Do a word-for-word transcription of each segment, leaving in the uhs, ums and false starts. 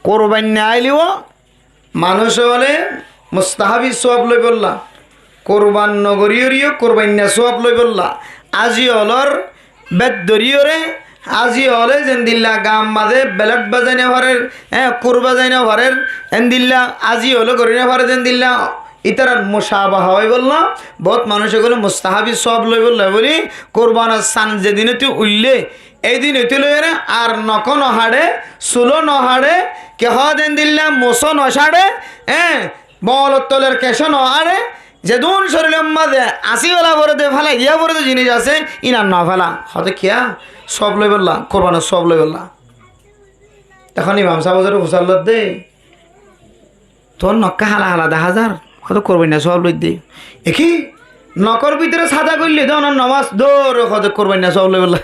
Kurbainna ailé yó manúic ókkole mustahabi suab loibolla, kurban nogorí yó kurbainna suab loibolla, azi ókkolor bet dóriyoré, azi ókkole zendilla gaar mazé belet bazai nofarer, e, kur bazai nofarer, endilla azi ókkole gorí nofarer zendilla, ítarar mucabaha óibolla, bout manúic ókkole mustahabi suab loibolla bóli, kurbanor san zedinottu uillé, éi dinottú loiyóre ar nok noháçe, sul noháçe, ki hoó de endilla mus nosáçe, e, boñlor tolor keñc noháçe, zedún córilor mazé así óla forede, félai diya forede zinis asé, ín ar noféla. Hoó de kiyá? Suab loibolla, kurbanor suab loibolla. Ehón imam sáb ózore fusár lodde, tuáñr nok hala hala dahá zar, hoó de kurbainna suab loidde. E ki? Nokor bútore sáda goille de onor nomas dóre, hoó de kurbainna suab loibolla.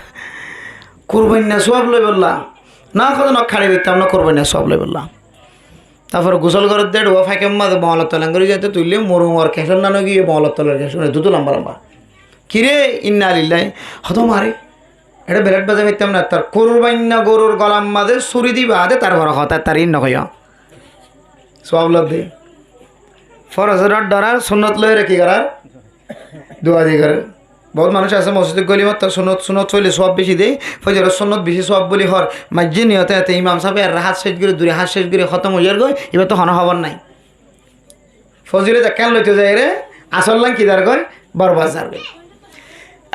Kurbainna suab loibolla. Na, hoó de nok háçi faittam na, kurbainna suab loibolla. Tarfore gusól goredde, dhuwa faikor mazé boñlor tole gorí zaite tuille, murumor keñcor nano giyé boñlor tolor keñcor, dudu lamba lamba. Kiré, inna lillahi, hoó de mare, ere belet bazai faittam na, tar kurbainna gorur golar mazé suri diba de, tarfore hotá tar ín nohoiyó. Suab lodde. Forozor dhorar, sunnot loiyóre ki gorar? Dua di gorar. Bout manúic asé mosjidot goile mattor sunnot, sunnot foille suab beci de, fozoror sunnot beci suab bóli hoór. Maijje niyot ete imam sábe erre hát céc gorí, duri hát céc gorí hótom ói zargói, ibar to hono hóbor nai. Fozilot ekkán loito zaiyóre, asol lán ki zargói? Borbad zargói.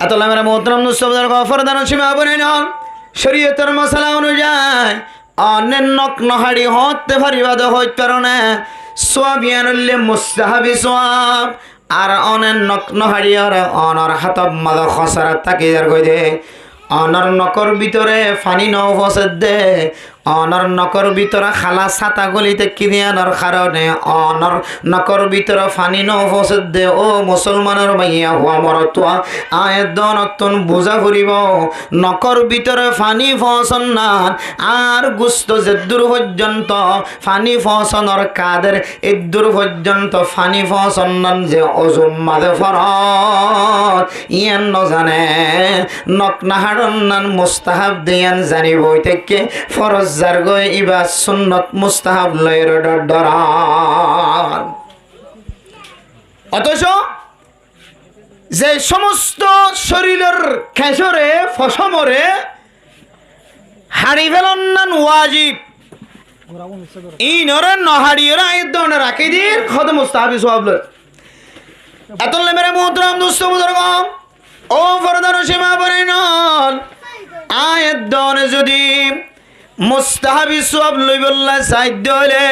Etolla mere muhtaram dustó buzurgo, fordar cima boináin, córiyotor mosala onuzai, one nok noháçi hoóñtte faribá de hoóit faro né, suab yián óilde mustahabi suab. Ar one nok noháçiyóre onor hátor mazé hósara táki zargói de, onor nokor bútore faní nofosedde, onor nokor bútore hála sáta goli táki de yiánor haróne onor nokor bútore faní nofosedde. Ó musolmanor maiyafua morotfua, aññí eddonottún buzá foribó, nokor bútore faní foóñsonnan ar gusto zeddúr foijjonto faní foóñsonor kader, eddúr foijjonto faní foóñsonnan ze ozur mazé foroz, yián nozane, nok noháçonnan mustahab de yián zanibói táikke, foroz zargói ibá sunnot mustahab loiyóre dhorar. Otoco ze somosto córilor keñcóre, fosómore háçi felonnan wajib. Íinore noháçiyóre aññí eddoone rakí dir, hoóde mustahabi suab loi. Etolla mere muhtaram dustó buzurgo, ó fordar cima boináin, aññí eddoone zodi mustahabi suab loibolla saidde óile,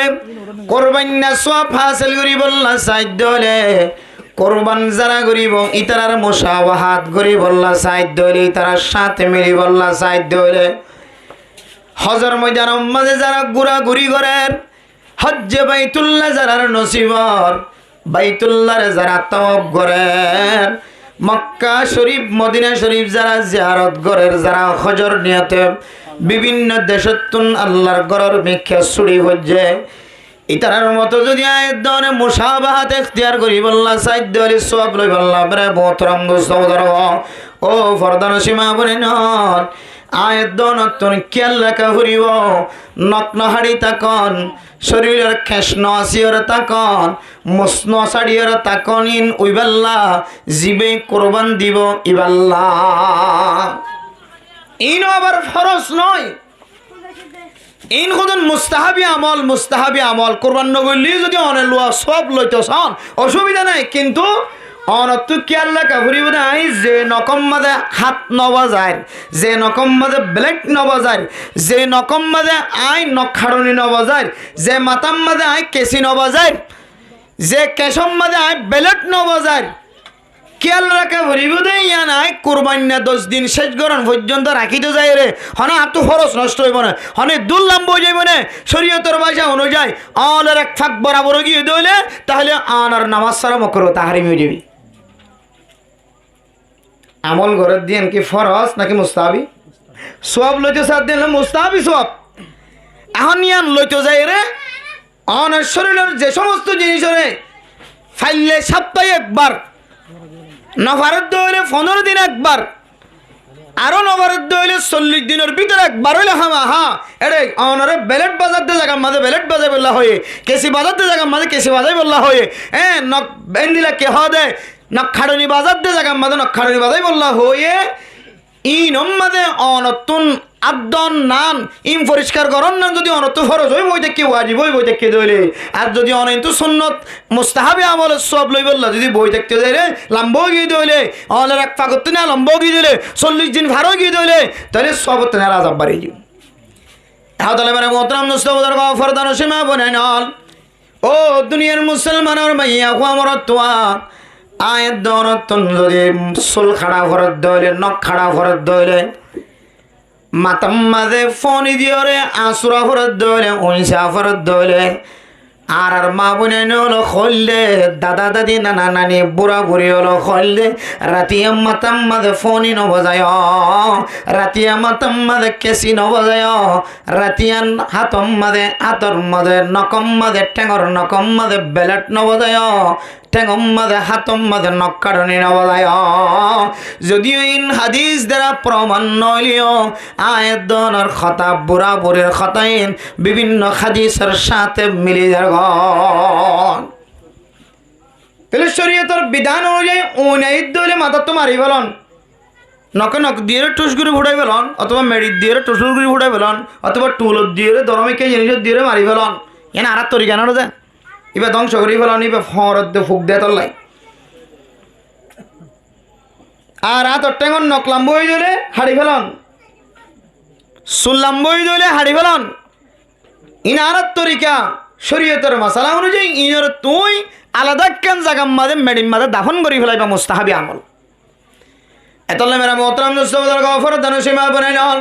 kurbainna suab hásil goríbolla saidde óile, kurban zara goríbo, ítarar mucabahat goríbolla saidde óile, ítarar sáñte milíbolla saidde óile, hózor moidanor mazé zara guraguri gorér, hójje Baitullah zarar nosib ór, Baitullahre zara tawaf gorér, Mokka Corif, Modina Corif zara ziyarot gorér, zara hózor niyote bibinno decóttun Allar góror mikká súçi foijjé, ítarar moto zodi aññí eddoone mucabahat ektiyar goríbolla saidde óile, suab loibolla, mere muhtaram dustó buzurgo, ó fordar cima boináin, aññí eddonottún kiyal raká foribó, nok noháçi tákon, córilor keñc noasíyore tákon, mus nosáçiyore tákon, íin uibálla, zibá kurban dibó ibálla. Íin abar foroz noó. Íin hodún mustahabi amol, mustahabi amol. Kurban nogoillé zodi one luwa suab loito sán, osubida nai, kintu onottú kiyal raká foribó de, aññí ze nokor mazé hát nobazair, ze nokor mazé belet nobazair, ze nokor mazé aññí nok háçoni nobazair, ze matár mazé aññí kesi nobazair, ze keñcór mazé aññí belet nobazair, kiyal raká foribó de, yián aññí kurbainna doc din céc goron foijjonto rakíto zaiyóre, hone añáttu foroz nocto óibo né, hone dul lamba ói zaibo né, córiyotor báca onuzai, añlor ek fak borabor ói giyé de óile, tahóile añlor nomás sára mokruh tahárim ói zaibo. Amol gorér de yián ki foroz náki mustahabi? Suab loito sádde óile mustahabi suab. Ehón yián loito zaiyóre, onor córilor ze somosto zinisore faille sáptai ekbar, nofaredde óile fondoro din ekbar, Aró nofaredde óile sollic dinor bútore ekbar óile hámaha, eçé onore belet bazadde zagar mazé belet bazaibolla hoiyé, kesi bazadde zagar mazé kesi bazaibolla hoiyé, e, nok-, endilla ki hoó de, nok haçoni bazadde zagar mazé nok haçoni bazaibolla hoiyé, iín ot mazé onottún át dóon nan, iín foriskar gorón nan zodi onottú foroz ói boi táikke, wajib ói boi táikke de óile, ar zodi one iín tú sunnot, mustahabi amolor suwab loibolla zodi boi táikte de óile, lamba ói giyé de óile, onor ek fagottún lamba ói giyé de óile, sollic din far ói giyé de óile, tóile suwabottún azab bari giyé. Ehón tóile mere muhtaram dustó buzurgó, fordanocin maa boináin ol, ó duniyar musolmanor maiyafua morotfua, aññí edde onottún zodi sul haça foredde óile, nok haça foredde óile, matár mazé fóni diyóre asura foredde óile, uñsa foredde óile, añárar maa boináin ol hoóilde, dada dadi, nana nani, bura buri ol hoóilde, ratiya matár mazé fóni nobazaiyó, ratiya matár mazé kesi nobazaiyó, ratiya hátor mazé, hátor mazé, nokor mazé, théngor nokor mazé belet nobazaiyó, théngor mazé, hátor mazé nok haçoni nobazaiyó. Zodiyo iín hadis duara proman noóileyo, aññí edde onor hotá, bura burir hotá iín bibinno hadisor sáñte mili zargói. Tóile córiyotor bidán onuzayi uñaidde óile matáttu mari felón. Noke nok diyóre thús gorí fuçái felón, otóba meçit diyóre thús gorí fuçái felón, otóba thulot diyóre, dorom ikká ziníc diyóre mari felón. Yián añárar torika noó de. Íba dóngco gorí felón, íba foñr edde fuk de tollai. Ar átor théngor nok lamba ói dóile haçi felón. Sul lamba ói dóile haçi felón. Iín añárar torika, córiyotor masala onuzayi, iínore tuñí alada ekkán zagar mazé, meçir mazé dafon gorí felaiba, mustahabi amol. Etolla mere muhtaram dustó buzurgó, fordanocin maa boináin ol,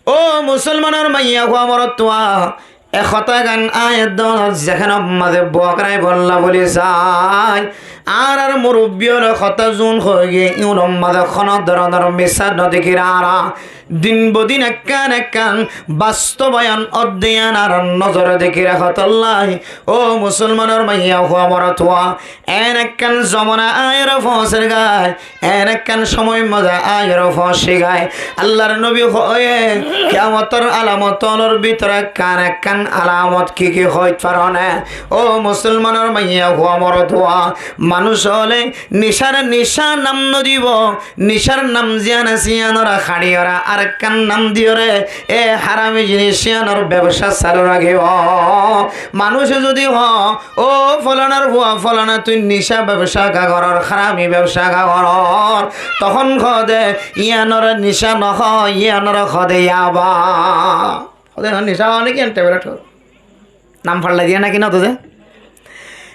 ó musolmanor maiyafua morotfua, e hotá gán aññí edde onor zehénor mazé boókrai bolla buli sai. Añárar murubbi ókkole hotá zun hoói giyé, iínor mazé honó doronor misá nodekír añára. Din bodin ekkán ekkán bastobayon ódde yián añárar nozore dekír. Ehón tólla, ó musolmanor maiyafua morotfua, en ekkán zomana aiyóre foóñser goi, en ekkán cómoi mazé aiyóre foóñsi goi. Allar nobi hoóiye, kiyamotor alamot ólor bútore ekkán ekkán alamot ki ki hoóit faróne? Ó musolmanor maiyafua morotfua, manúic ókkole nicáre nicá nam nodibó, nicár nam ziyán asé yíanore haçiyóre arekkán nam diyóre e harami ziníc yíanor bebsá salu rakíbo. Manúice zodi hoó, "Ó folanar fua folana, tui nicá bebsá ká goror, harami bebsá ká goror?" Tohón hoó de, "Yíanore nicá nohoó, yíanore hoó de yaba." Hoó de, "Nicá hoó né ki, en tablet hoó." Nam façlai diye náki no de?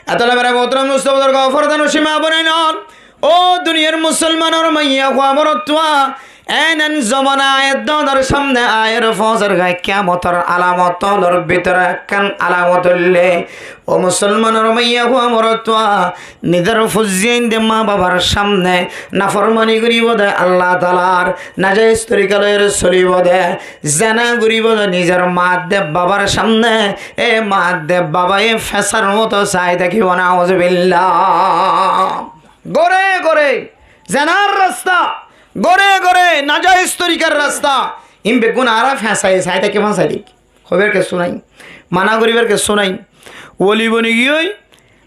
Etolla mere muhtaram dustó buzurgó, fordanocin maa boináin ol, ó duniyar musolmanor maiyafua morotfua, en en zomana edde onor sámne aiyóre foóñser goi, kiyamotor alamot ólor bútore ekkán alamot óilde, ó musolmanor maiyafua morotfua, nizor fuain de maa babar sámne naformani goríbo de Allah taalar, najaiz torika loiyóre solibo de, zena goríbo de nizor maa de babar sámne, e maa de babaye fesar moto sai tákibo, nauzubillah. Góre góre zenar rasta, góre góre najaiz torikar rasta, iín beggún añára fesaye sai tákibo, sai tákibo. Hoibar kessú nái, mana goríbar kessú nái. Woli boni giyói,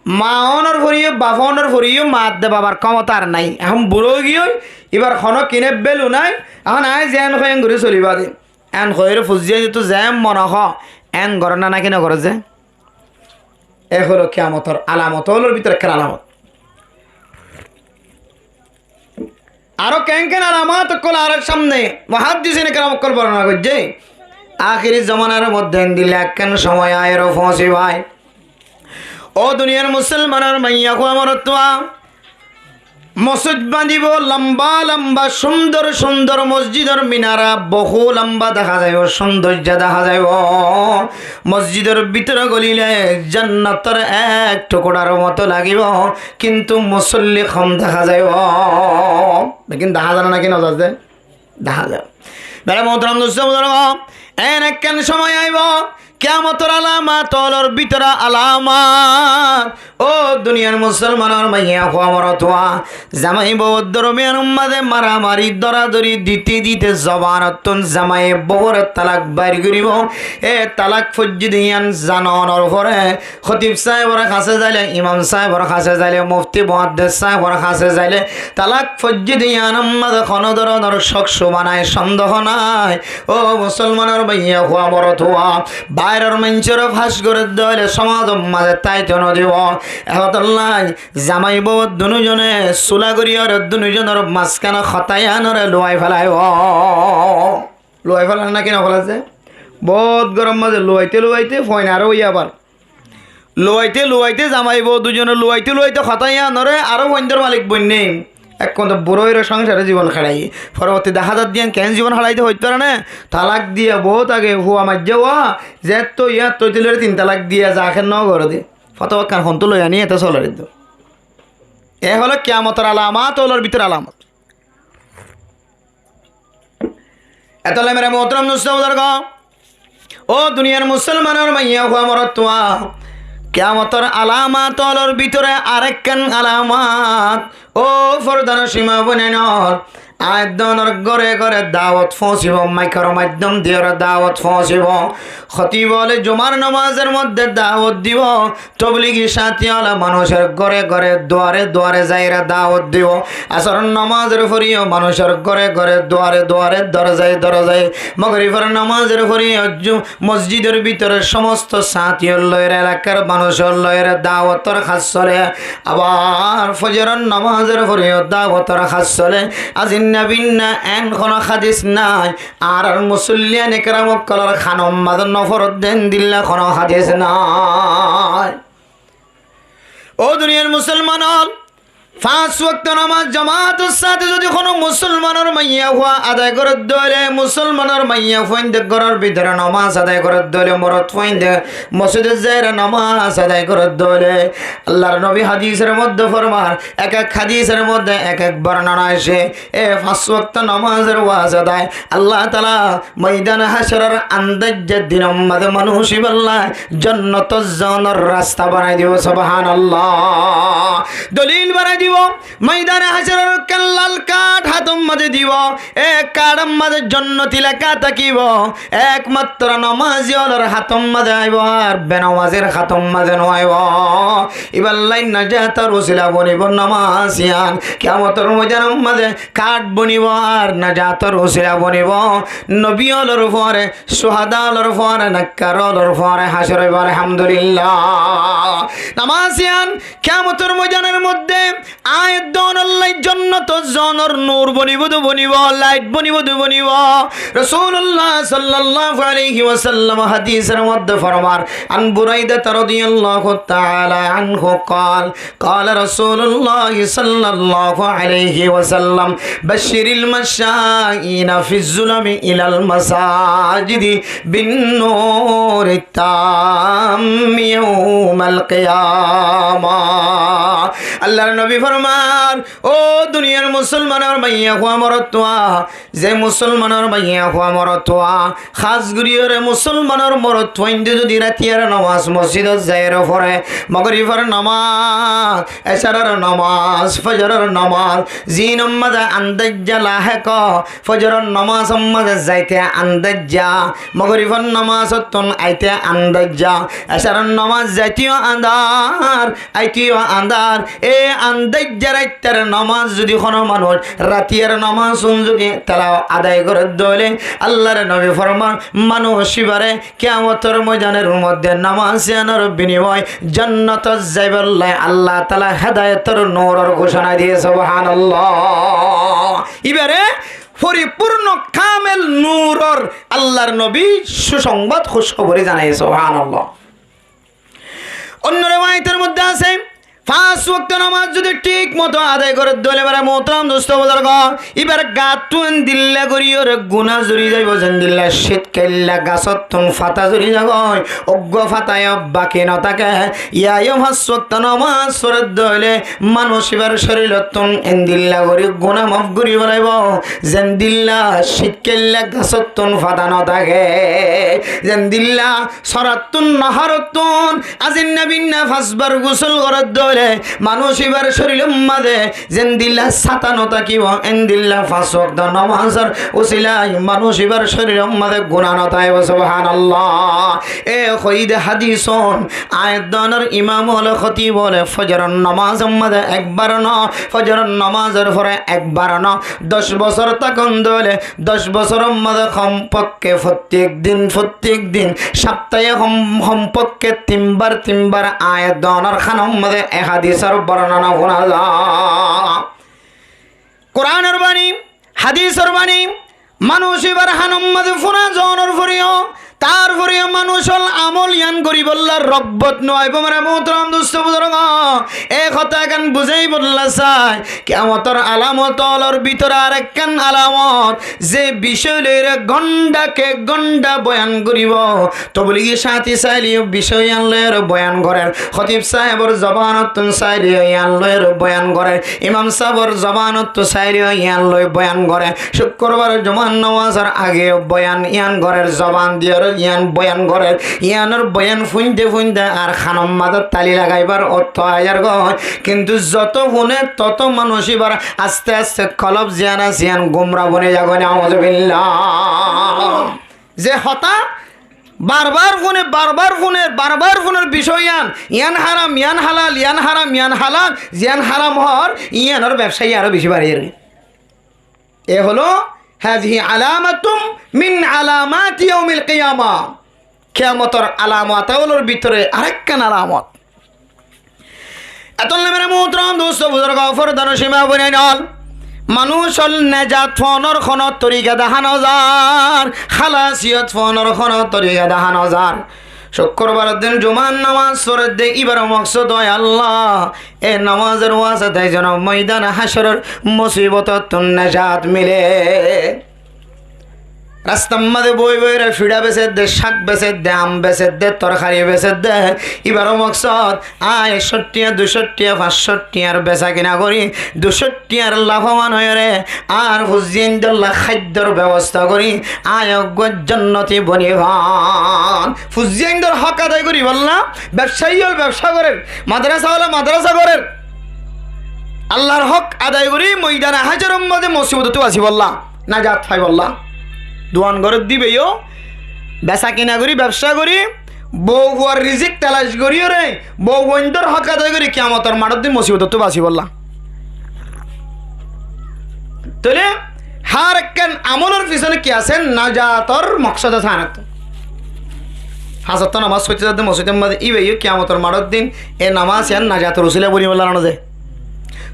maa ónor foriyó, baf ónor foriyó, maa de babar kómota ar nái. Ehón buro ói giyói, íbar honó kine belu nái. Ehón aññí zeén hoó en gorí soliba de. En hoiyóre fuain de tui zeén mone hoó, en goró na, náki no goró ze? E hoilde kiyamotor alamot ólor bútore ekkán alamot. Aró keén keén alamot ókkol añárar sámne muhaddisine keram ókkol bornona goijjé. Ahéri zomanar modde endilla ekkán cómoi aiyóre foóñsibo. Ó duniyar musolmanor maiyafua morotfua, mosjid bañdibo, lamba lamba cúndor cúndor mosjidor minara, bohú lamba deha zaibo, cúndoijja deha zaibo. Mosjidor bútore golile jannator ek thukurar moto lagibo, kintu musolli hom deha zaibo. Lekin deha za né náki no za ze? Deha za. Mere muhtaram dustó buzurgó, en ekkán cómoi aibo, Kiyamotor alamat ólor bútore alamat. Ó duniyar musolmanor maiyafua morotfua, zamai bouwor dormiyanor maze maramari, doradori dite dite zobanottún zamai bouwore talak bair goribo. E talak foijjé de yián zanonor fore hótib sábor hásé zaile, imam sábor hásé zaile, mufti muhaddes sábor hásé zaile, talak foijjé de yiánor maze hono doronor cok cubha nai, sondoho nai. Ó musolmanor maiyafua morotfua, bairor maincóre fas gorer de óile somazor maze táito nodibo. Ehótolla zamai bou dunuijone sula goriyóre dunuijonor mazkánot hotá yiánore luwai felaibo. Luwai felar náki nofelaze? Bout gorór maze luwaite luwaite foin aró óiye abar. Luwaite luwaite zamai bou duijone luwaite luwaite hotá yiánore aró foindor malik boinne. Ekkán to burá óiyore songsare zibon háçaiye. Foroborti dahá zar de yián keén zibon háçaiye de hoit fare né? Talak diya bout age fua maijjé wa, zeétto yiátto óite lóre tin talak diya za ken no gore de. Fotowa ekkán hontú loi ani ete soler de. E ólo kiyamotor alamat ólor bútore alamat. Etolla mere muhtaram dustó buzurgo, ó duniyar musolmanor maiyafua morotfua, kiyamotor alamat ólor bútore arekkán alamat. Ó fordanocin ma boinain ól, aññí donor góre góre dawot foóñsibo, maikor maiddom diyore dawot foóñsibo. Hótib óle jumar nomazor modde dawot dibo, tobligi sáñti óle manúcor góre góre duare duare zaiyore dawot dibo. Asóror nomazor fore yó manúcor góre góre duare duare dorzaye dorzaye, mogorifor nomazor fore yó ju-, mosjidor bútore somosto sáñti ól loiyore elakar manúc ól loiyore dawotor ham sole. Abar fozoror nomazor fore yó dawotor ham sole. Aijja binna en hono hádis nai. Añárar musolliyan ekram ókkolor hanor maze no foredde endilla hono hádis nai. Ó duniyar musolman ól, fañs wokto nomaz jomaator sáñte zodi hono musolmanor maiyafua adai goredde óile, musolmanor maiyafuainde góror bútore nomaz adai goredde óile, morotfuainde mosjidot zaiyore nomaz adai goredde óile, Allar nobi hádisor modde formar, ek ek hádisor modde ek ek bornona aiccé, e fañs wokto nomazor wasta Allah taala moidane hácoror andaijja dinor maze manúc ibálla jonnotot zonor rasta banai dibo. Subhanallah. Dolil banai dibo. Moidane hácoror ekkán lal kard hátor maze dibo. E kardor maze jonnoti leká tákibo. Ekmatro nomazi ólor hátor maze aibo, ar benomazir hátor maze no aibo. Ibálla najator usila bonibo nomaz yián. Kiyamotor moidanor maze kard bonibo ar najator usila bonibo. Nobi ólor fore, cuhada ólor fore, nekkar ólor fore hácor óibo. Alhamdulillah. Nomaz yián kiyamotor moidanor modde aññí donolla jonnotot zonor nur bonibo de bonibo, lait bonibo de bonibo. Rosulullah sallallahu alaihi wasallam hádisor modde formar, عن بريدة رضي الله تعالى عنه قال، قال رسول الله صلى الله عليه وسلم، بشر المشائين في الظلم إلى المساجد بالنور التام يوم القيامة. Allar nobi formar, ó duniyar musolmanor maiyafua morotfua, ze musolmanor maiyafua morotfua, hás goriyore musolmanor morotfuainde zodi ratiyar nomaz mosjidot zaiyore fore, mogorifor nomaz, esarar nomaz, fozoror nomaz, zinor maze andaijja lahek, fozoror nomazor maze zaite andaijja, mogorifor nomazottún aite andaijja, esarar nomaz zaiteyó andar, aiteyó andar, e andaijja raittar nomaz zodi hono manúc ratiyar nomazun zodi tela adai goredde óile, Allar nobi formar, manúc ibáre kiyamotor moidanor modde nomaz yiánor binimoy jonnotot zaibálla Allah taala hedayotor nuror gucona diye. Subhanallah. Ibáre foripurno kamel nuror Allar nobi susongbad, kúcobori zanaiye. Subhanallah. Onno rewayetor modde asé, Fañs wokto nomaz zodi thík moto adai gorédde óile, mere muhtaram dustó buzurgó, íbar gattú endilla goríyoré guná zori zaibóu, zendilla cítkailla gasottún fata zori zagói, uggúa fatayó baki no táke. Yíaiyó fañs wokto nomaz foredde óile manúic íbar córilottún endilla gorí guná maf gorí felaibóu, zendilla cítkailla gasottún fata no táke, zendilla sórattún, nohórottún, azinna binna fañsbar gusól gorédde óile manúic íbar córilor mazé zendilla sáta no tákibou, endilla fañs wokto nomazor usilai manúic íbar córilor mazé guná no tákibou. Subhánallah. E hoiyé de hádis ón, añár dónor imam ókkole, hótib ókkole, fozoror nomazor mazé ekbar no, fozoror nomazor fore ekbar no, doc bosór tákon de óile doc bosóror mazé hompokké fottíek din, fottíek din, saptahe hom-, hompokké tinbar, tinbar añár dónor hánor mazé e hádisor bornona fúna za. Kuranor bani, hádisor bani, manúic íbar hánor mazé fúna zonor foreyó, tarforeyó manúicor amol yían goríbolla rogbot no aibóu, mere muhtaram dustó buzurgó. E hotá ekkán buzáibolla sai, kiyamotor alamot ókkolor bútore arekkán alamot, ze bicói loiyóre gónda ke gónda boyan goríbou. Tobligi sáñti saileyó bicói yían loiyóre boyan gorér, hótib sáhebor zobanottún saileyó yían loiyóre boyan gorér, imam sáhebor zobanottún saileyó yían loi boyan gorér, cúkkurbar jumar nomazor ageyó boyan yían gorér, zoban diyóre yían boyan gorér. Yíanor boyan fúinte fúinte añár hánor mazé tali lagaibar otto aiyér goi. Kintu zoto fúne toto manúic íbar aste aste kolob ziyán asé yían gumra boni zagói, nauzubillah. Ze hotá barbar fúne, barbar fúne, barbar fúnor bicói yían, yían háram, yían halal, yían háram, yían halal, ziyán háram hoór, yíanor bebsá aró beci bariyér goi. E holo, hazihi alamatun min alamati yaumil qiyama. Kiyamotor alamot ókkolor bútore arekkán alamot. Etolla mere muhtaram dustó buzurgó, fordanocin maa boináin ókkol, manúicor nejat foónor honó torika dahá no zar, hálasiyot foónor honó torika dahá no zar. Cúkkurbar din jumar nomaz foredde íbar moksod óiye, Allah, e nomazor wasate zeno moidane hácoror musibotottún nejat mile. Rastar mazé boi boiyóre fiçá besedde, cák besedde, am besedde, torkari besedde, íbar moksod añí ekcó tiañ, duicó tiañ, fañscó tiañr besakina gorí, duicó tiañr lafoban óiyore añár fuaindolla háiddor bebosta gorí, añí uggúa jonnoti boni fán. Fuaindor hók adai goríbolla, bebsai ókkole bebsá gorér, madrasa ókkole madrasa gorér. Allar hók adai gorí moidane hácoror mazé musibotottú basíbolla, nejat faibolla. Duan gorér de íbayó, besakina gorí, bebsá gorí, bou fuar rizik talac goríyore, bou fuaindor hók adai gorí, kiyamotor maçor din musibotottú basíbolla. Tóile hár ekkán amolor fisóne ki asé? Nejator moksod asé. Añáttu fañs wokto nomaz foitté zadde mosjidor mazé, íbayó kiyamotor maçor din e nomaz yían nejator usila bonibolla no ze.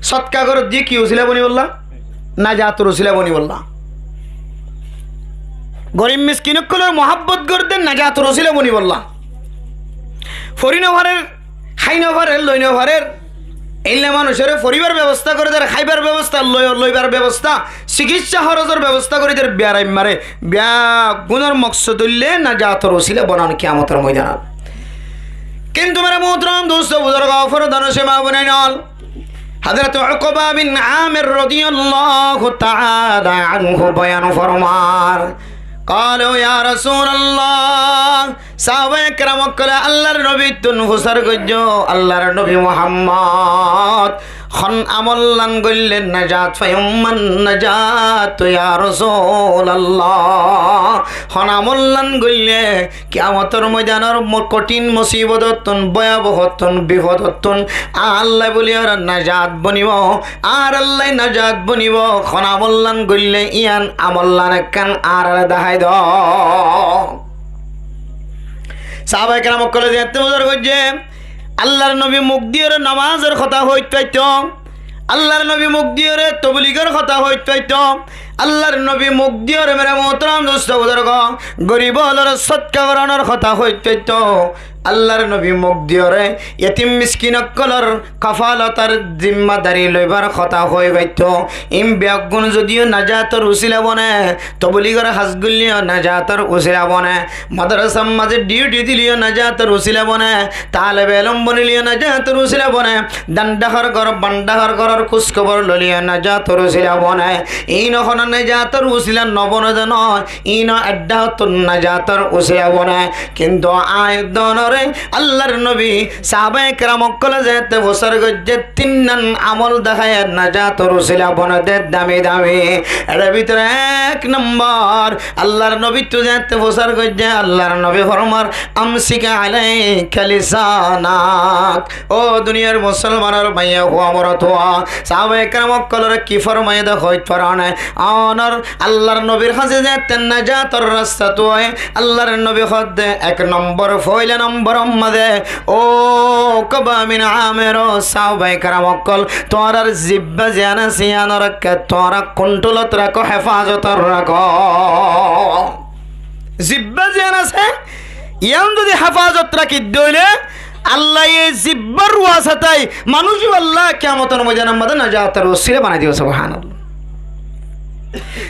Sodka gorér de ki usila bonibolla? Nejator usila bonibolla. Gorib miskin ókkolor muhábbot gorér de nejator usila bonibolla. Fori no farer, hái no farer, loi no farer, eilla manúicore foribar bebosta gorí der, háibar bebosta, loi-, loibar bebosta, cikitsa hórotor bebosta gorí der, biyaram mare, biya gunor moksod óilde nejator usila bonan kiyamotor moidanot. Kintu mere muhtaram dustó buzurgó, fordanocin maa boináin ókkol, Hazrat Uqba bin Amir rodiyallahu taala anhu boyan formar, قالوا يا رسول الله, sáhabaye keram ókkole Allar nobittún fusár goijjó, Allar nobi Muhammod, hon amollan goille nejat faiyum, man nejat ya Rasulallah? Hon amollan goille kiyamotor moidanor mo-, kothín musibotottún, boyabohottún, bifodottún añálla buli añára nejat bonibó, añálla nejat bonibó? Hon amollan goille yían amollan ekkán añárare dahái do. Sáhabaye keram ókkole zeéñtte buzar goijjé, Allar nobi muk diyóre nomazor hotá hoit faittó, Allar nobi muk diyóre tobligor hotá hoit faittó, Allar nobi muk diyóre, mere muhtaram dustó buzurgó, gorib ókkolore sótka gorónor hotá hoitó, hoitó. Allar nobi muk diyóre yetim miskin ókkolor kafalotor zimmadari loibar hotá hoi faittó. Ín beggún zodi yó najator usila bone, tobligor ham goillé yó najator usila bone, madrasar mazé duty dilé yó najator usila bone, talebe elom bonilé yó najator usila bone, dán dahór góror, bán dahór góror kús kobor loilé yó najator usila bone. Ín honó najator usila no bone de no, ín ó eddahottún najator usila bone. Kintu aññí de onóre Allar nobi, sahabaye keram ókkole zeéñtte fusár goijjé, tinnán amol deháiye najator usila bone de dami dami. Ere bútore ek nombor, Allar nobittú zeéñtte fusár goijjé, Allar nobi formar, "Amsik alaika lisanak." Ó duniyar musolmanor maiyafua, morotfua, sahabaye keram ókkolore ki formaiyé de hoit faron né? Onór Allar nobir hañsé zeéñtte najator rasta tuwai, Allar nobi hoódde ek nombor, foila nomboror mazé, ó Ukba bin Amir, ó sahabaye keram ókkol, tuáñrar zibba ziyán asé, yíanore tuáñra kontrolot rakó, hefazot rakó. Zibba ziyán asé, yían zodi hefazot rakí dóile, Allaye zibbar wasatá manúic ókkol Allah kiyamotor moidanor mazé najator usila banai dibo, subhanallah.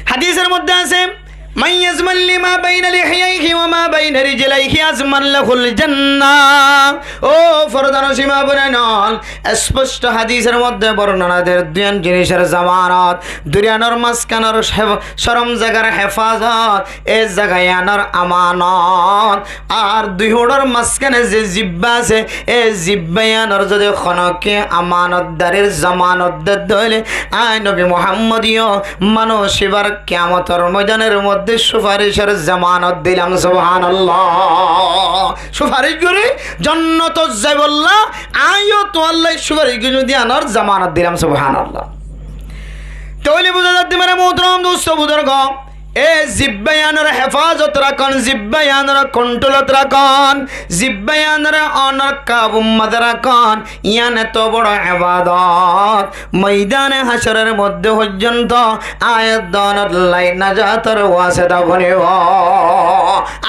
Hadisor modde asé, "Man yazman lima baina lihyaihi wa ma baina rijlaihi azman lahul jannah." Ó fordanocin ma bonain, esposto hadisor modde bornona der duiyán jinisor zamanot, duiyanor mazkanor hef-, corom zagar hefazot, e zaga yíanor amanot. Ar dui huñçor mazkane ze zibba asé, e zibba yíanor zodi honókiye amanotdarir zamanot de dóile, aññí nobi Muhammode yó manúic íbar kiyamotor moidanor modde sufaricor zamanot dilam, subhanallah. Sufaric gorí jonnotot zaibolla, aññí yó tuáñlla sufaric gorí zodi yíanor zamanot dilam, subhanallah. Tóile buzá zadde mere muhtaram dustó buzurgó, e zibba yíanor hefazot rakón, zibba yíanor kontrolot rakón, zibba yíanor onór kabur mazé rakón, yían eto boro ebadot. Moidane hácoror modde foijjonto aññí de onór lai najator wasita bonibo.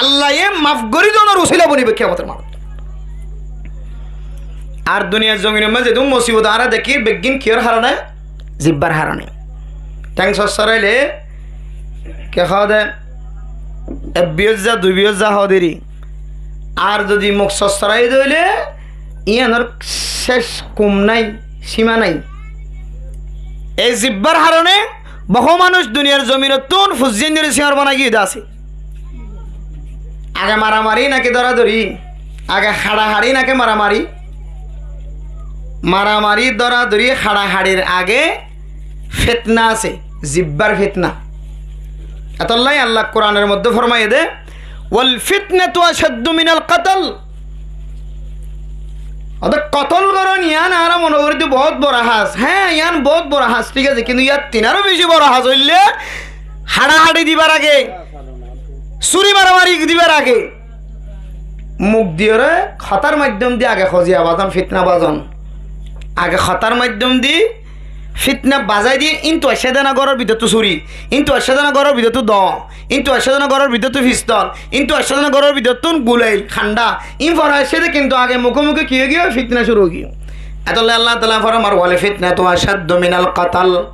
Allaye maf gorí donor usila bonibo kiyamotor mazé. Ar duniyar zominor mazé zedún musibot añára dekír beggín kiyór harone? Zibbar harone. Théng sossoraile ke hoó de, ek biyózza, dui biyózza hoó deri. Ar zodi muk sossorai dóile, yíanor céc kum nái, sima nái. E zibbar harone bohú manúic duniyar zominottún fuzzíyan dóri siñor bana giyé de asé. Age maramari naki dóradóri? Age haçahaçi naki maramari? Maramari, dóradóri, haçahaçir age fitna asé, zibbar fitna. Etollá Allah Kuranor modde formaiyé de, "Wal fitnatu ashaddu minal qatl." Óde kotol gorón yían añára mone gorí de bout boro has. Hé, yían bout boro has, thík asé, kintu yíattún aró beci boro has óilde haçahaçi dibar age, suri maramari dibar age, muk diyóre hotár maiddóm di age hoziya bazon, fitna bazon. Age hotár maiddóm di fitna bazai di, íntu aiccé de na góror bútottu suri, íntu aiccé de na góror bútottu do, íntu aiccé de na góror bútottu fistol, íntu aiccé de na góror bútottu gulail, handa. Ín fore aiccé de, kintu age muke muke ki ói giyói? Fitna cúru ói giyói. Etollá Allah taala formar, "Wal fitnatu ashaddu minal qatl."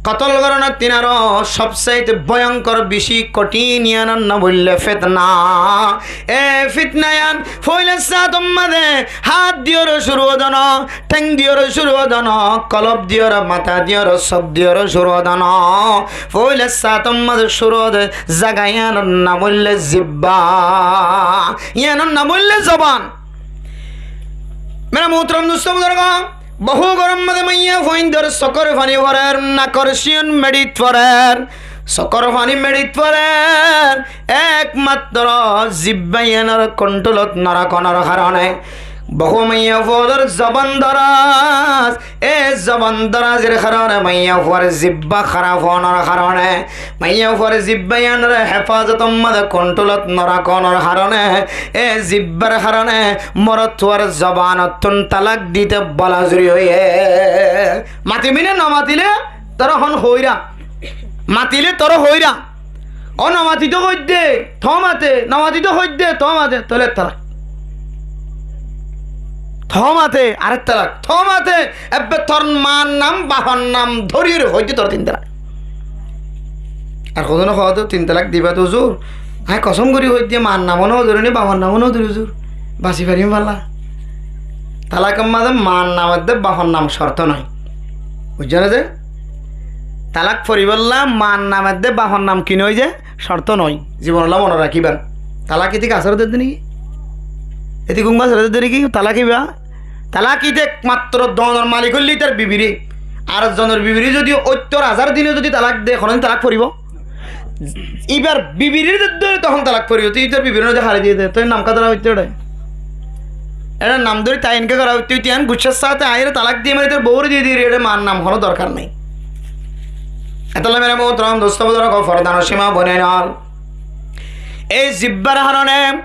Kotol gorónottún aró sobsaite boyonkor, beci kothín, yíanor nam óilde fitna. E fitna yían foila sáñtor mazé hát diyóre cúru ó de no, théng diyóre cúru ó de no, kolob diyóre, matá diyóre, sók diyóre cúru ó de no. Foila sáñtor mazé cúru ó de zaga yíanor nam óilde zibba. Yíanor nam óilde zoban. Mere muhtaram dustó buzurgó, bohú góror mazé maiyafuaindór sokór faní forer, nakor cíyon meçit forer, sokór faní meçit forer, ekmattro zibba yíanor kontrolot no rakónor harone. Bohú maiyafuadór zoban doraz, e zoban dorazir harone, maiyafuar zibba háraf ónor harone, maiyafuar zibba yíanore hefazotor mazé kontrolot no rakónor harone, e zibbar harone morotfuar zobanottún talak dite bola zuri óiye. Matibi né no matile, tará hon hoirá? Matilé toré hoóira. Ó nomatitó hoiddé, toó mate, nomatitó hoiddé, toó mate, tóile ek talak. Toó mate, arek talak. Toó mate, ebbe tor maar nam, bafor nam dóriyóre hoiddé toré tin talak. Ar hozone hoóde tin talak diba de huzur. Añí kosóm gorí hoiddé maar namó no dóri, bafor namó no dóri huzur. Basi farim bála. Talakor mazé maar nam edde bafor nam corto noó. Buijjó né de? Talak foribólla maar nam edde bafor nam ki noó de? Corto noó. Zibonolla mone rakíba. Talak íte ki asór dedde né ki? Íte gúm asór dedde né ki? Talak íba? Talak íte ekmatro donor malik óilde ítar bibiré. Ar zonor bibiré zodi óttor házar dine zodi talak de, honodin talak foribó? Íbar bibiré dedde óile tohón talak foribó. Toi ítar bibiré no de, hári diyé de, toi nam kádara óitto ede. Ere nam dóri tayin ke gora óitto, íte yián guccár sáte aiyóre talak diye, mane ítar boure diye diye, ere maar nam hono dorkar nai. Etolla mere muhtaram dost buzurg, fordanor sima boinain ol. Ei zibbar harone,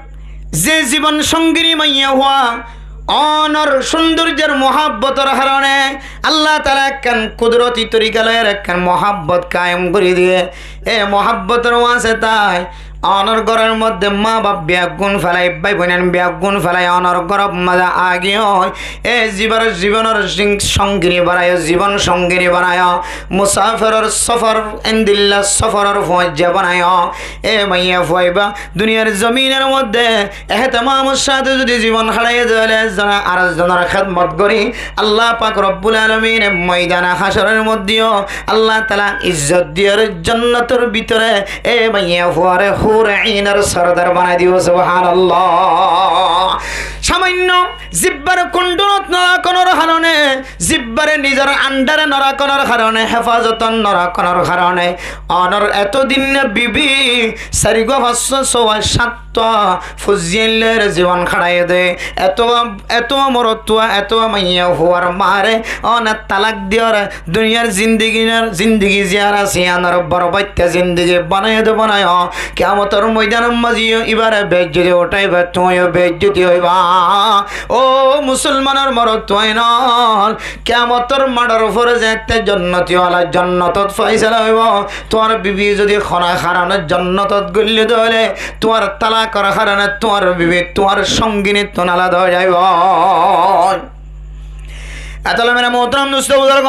ze zibon songini maiyafua, onor cúndorjor muhabbotor harone, Allah taala ekkán kudroti torika loi ekkán muhabbot kayem gorí diye. E muhabbotor wasetai onor góror modde maa baf beggún felai, bái boinain beggún felai onor góror modde aigiyói. E zibar zibonor songini banaiyó, zibon songini banaiyó. Musaferor sofor, endilla soforor fuaijja banaiyó. E maiyafua ibá duniyar zominor modde ehtemamor sáte zodi zibon hárai dóile, zone ar zonor hédmot gorí, Allah pak robbul alamine moidane hácoror modde yó Allah taala izzot diyóre jonnotor bútore e maiyafuare hure inor sordar banai dibo. Subhanallah. Samainno zibbar kontólot no rakonor harone, zibbare nizor andare no rakonor harone, hefazot no rakonor harone, onor eto din bibi sairgua, fañssua, sówa, sáttua fuain loi zibon hárai de. Eto, eto morotfua, eto maiyafuar maare one talak diyóre duniyar zindigi, zindigi ziyán asé, yián ore borbatta zindigi banai de, banaiyó. Kiyamotor moidanor mazé yó ibare beizzoti uthaiba, tuñí yó beizzoti óiba. Ó musolmanor morotfuain ol, kiyamotor maçor uore zette jonnoti wala jonnotot faisala óibo. Tuáñr bibi zodi hono harone jonnotot goille dóile, tuáñr talakor harone tuáñr bibi tuáñr songinittún alada ói zaibo. Etolla mere muhtaram dost buzurg,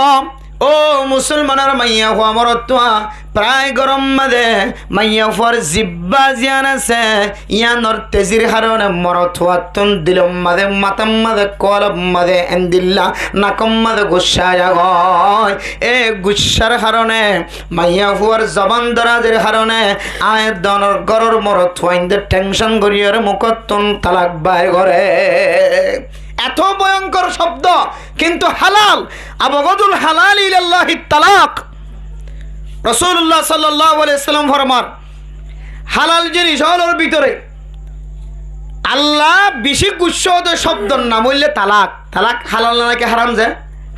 ó musolmanor maiyafua morotfua, prai góror modde maiyafuar zibba ziyán asé, yiánor tezir harone morotfuattún dilor modde, matar modde, kolbor modde, endilla nakor modde guccá zagói. E guccár harone maiyafuar zoban dorazir harone aññí donor góror morotfuainde tension goríyore mukottún talak bair gore. Eto boyonkor cobdo, kintu halal. Abgadul halal ilallahi talak. Rosulullah sallallahu alaihi wasallam formar, halal jinis ólor bútore Allah beci guccá de cobdor nam óilde talak. Talak halal ne naki haram ze?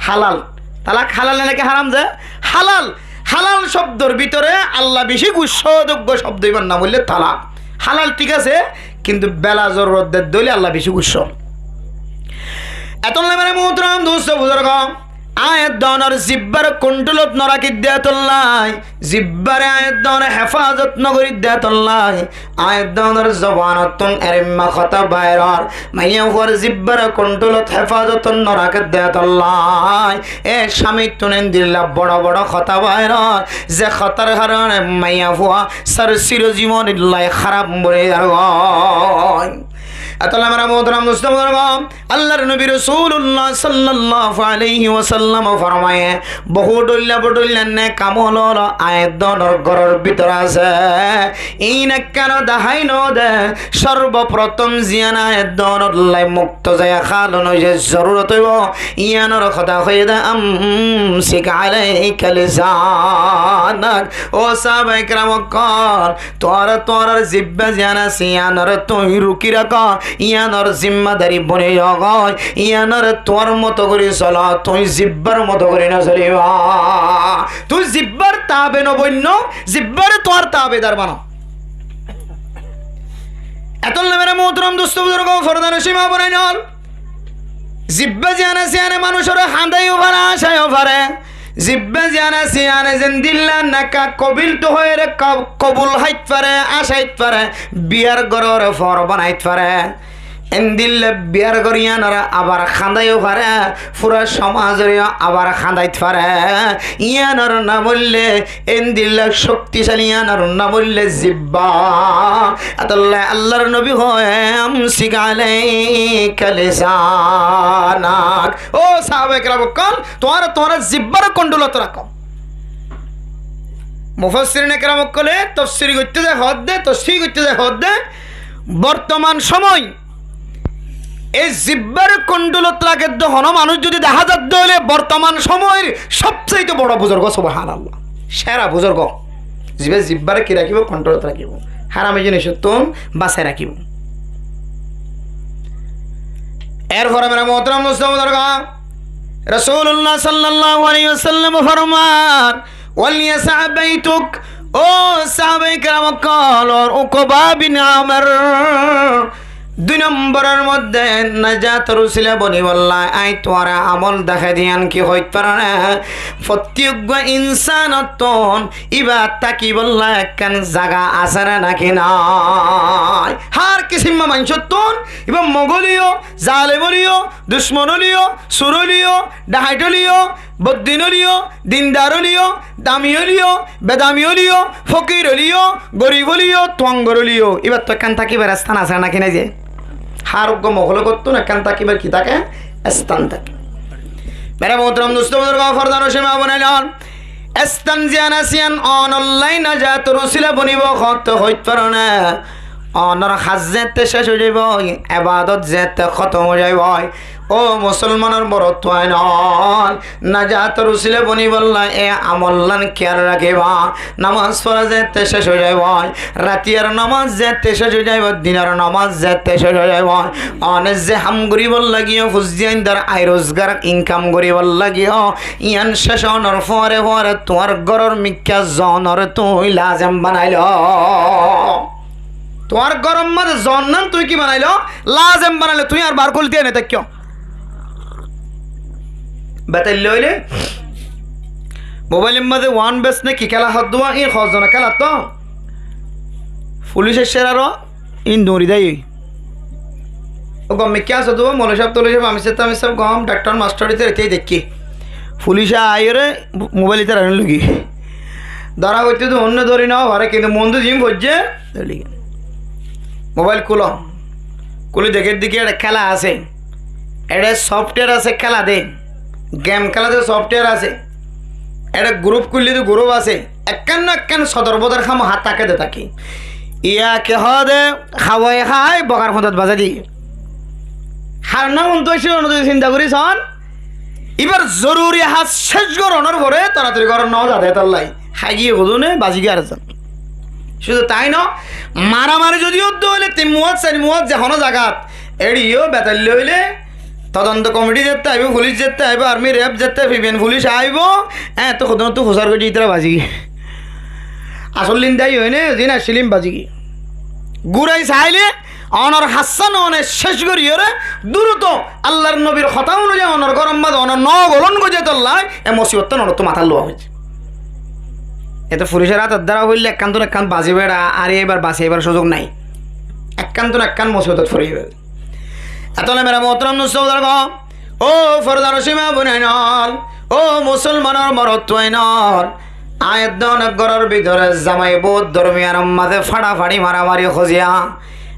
Halal. Talak halal ne naki haram ze? Halal. Halal cobdor bútore Allah beci guccá de cobdo, ibar nam óilde talak. Halal thík asé, kintu bela zorurot dedde óile Allah beci guccá. Etolla mere muhtaram dost buzurg, aññí donor zibbar kontólot no rakí de tolla, zibbare aññí donor hefazot no gorí de tolla, aññí donor zobanottún erimma hotá bair or, maiyafuar zibbar kontólot hefazot no rakí de tolla, e samittún endilla boro boro hotá bair or, ze hotar harone maiyafua sar siro zibonilla hárap boni zargói. Etolla mere muhtaram dost buzurg, Allar nobi Rosulullah sallallahu alaihi wasallam formaiye, bohú dhoilla bodhoilla nek amol ólor aññí donor góror bútore asé. Iín ekkán dahái no de, sorboprotom ziyán aññí donolla mukto zaiya hálon óiye zorurot óibo, yiánor hotá hoiyé de, amsik alaika lisanak. Ó sahabaye keram ókkol, tuáñra tuáñrar zibba ziyán asé, yiánore tuñí rukí rakó, yiánor zimmadari boni zagói, yiánore tuáñr moto gorí solo, tuñí zibbar moto gorí no soliba. Tuñí zibbar tabe no boinno, zibbare tuáñr tabedar bano. Etolla mere muhtaram dost buzurg, fordanor sima boinain ol, zibba ziyán asé, yiáne manúcore hañdaiyo fare, háñsayo fare. Zibba ziyán asé, yíane zendilla neka kobil to hoiyóre ko-, kobul háit fare, acáit fare, biyar górore foór banáit fare. Endilla biyar gór yíanore abar hañdáiyo fare, fura somazoreyó abar hañdáit fare. Yíanor nam óilde, endilla cókticáli yíanor nam óilde zibba. Etolla Allar nobi hoór, "Amsik alaika lisanak." Ó sahabaye keram ókkol, tuáñra tuáñrar zibbare kontrólot rakó. Mufassirine keram ókkole tofsir goitté zai hoódde, tofsir goitté zai hoódde, bortoman somoi ei zibbare kontrólot rakédde honó manúic zodi dehá zadde óile bortoman somoir sobsaite boro buzurg, subhánallah, sera buzurg. Zibe zibbare ki rakíbo? Kontrólot rakíbo. Harami jinisottún basai rakíbo. Erfore mere muhtaram dustó buzurgo, Rosulullah sallallahu alaihi wasallam formar, "Wal yasa' baituk." Ó sahabaye keram ókkol, Ukba bin Amir, dui nomboror modde najator usila bonibólla añí tuáñre amol dahái diyum, ki hoit faro né? Fottí uggwá insanottún íba tákibolla ekkán zaga asé né náki nái? Hár kisimma maincóttun, íba mog óliyo, zalem óliyo, ducmon óliyo, sur óliyo, dhahait óliyo, boddin óliyo, dindar óliyo, dami óliyo, bedami óliyo, fokir óliyo, gorib óliyo, tuangor óliyo, íbattú ekkán tákibar están asé né náki nái? Ze hár uggwá mohlukottún ekkán tákibar ki táke? Están táke. Mere muhtaram dustó buzurgo, fordar océ ma bonain, están ziyán asé yían onolla najator usila bonibó hoótte hoit faro né? Onor hás zeéñtte céc ói zaibói, ebadot zeéñtte hótom ói zaibói, ó musolmanor morotfuain, najator usila bonibólla e amollán kiyal rakíba. Nomaz fora zeéñtte céc ói zaibói, ratiyar nomaz zeéñtte céc ói zaibói, dinor nomaz zeéñtte céc ói zaibói, one ze ham goríbolla giyó, fuain dóri aññí rozgar inkam goríbolla giyó, yían céc ónor fore fore tuáñr góror mikká zonore tuñí lazem banailo. Tuáñr góror mazé zonnán tuñí ki banailo? Lazem banailo. Tuñí ar bar kúlti aine táikko. Betailla óile mobailor mazé wan bes né ki kéla hoddúa, íin hozzone kéla to. Fulic aiccé aró, íin duri dai. Ó gom mikká asé dúa, moloi sáb, toloi sáb, amir sáb, tamir sáb, gom, dhaktor, mastor, ítara ítara deikké. Fulic aiyóre mobail ítara loi giyé. Dóra foittó dé onno dóri no fare, kintu muúntu zin foijjé, dóri giyé. Mobail kúlo. Kúli dekér dé ki eçé kéla asé. Eçé software asé kéla dé. Gem kéla dé software asé. Eçé gurúp kúlile dé gurúp asé. Ekkán no ekkán sodor bodor ham há táke dé táke. Iyá ki hoó dé, hawai hái bogar fúñtot bazai diyé. Hár nam untú aiccé, onor dóri sinta gorí soón. Íbar zoruri hás céc gorónor fore toratori górot no za dé, étalla hái giyé hodún, bazi giyé ar zon. Cúdu tai no, maramari zodi ódde óile tin muát, sair muát ze honó zagat, éçe yó betailla óile todonto komiti zette aibó, fulic zette aibó, armi, reb zette, pibién fulic aibó, eéñttu hodún ottú fusár goijjé, ítara bazi giyé. Asól lin dai óine, zin accíl ín bazi giyé. Gúrai sailé, onor hassán one céc goríyoré, duruto Allar nobir hotá onuzai onor góror mazé one no golon goijjé tolla, e mosibottán onottú matát luwa foijjé. Ete fulicor átor dóra foille ekkántun ekkán bazi beça, ar íbar basibar suzuk nai. Ekkántun ekkán mosibotot fori zaibo. Etolla mere muhtaram dustó buzurgo, ó fordar océ ma bonain ol, ó musolmanor morotfuain ol, aññí edde onor góror bútore zamai bou dormiyanor mazé façafaçi maramari hoziya.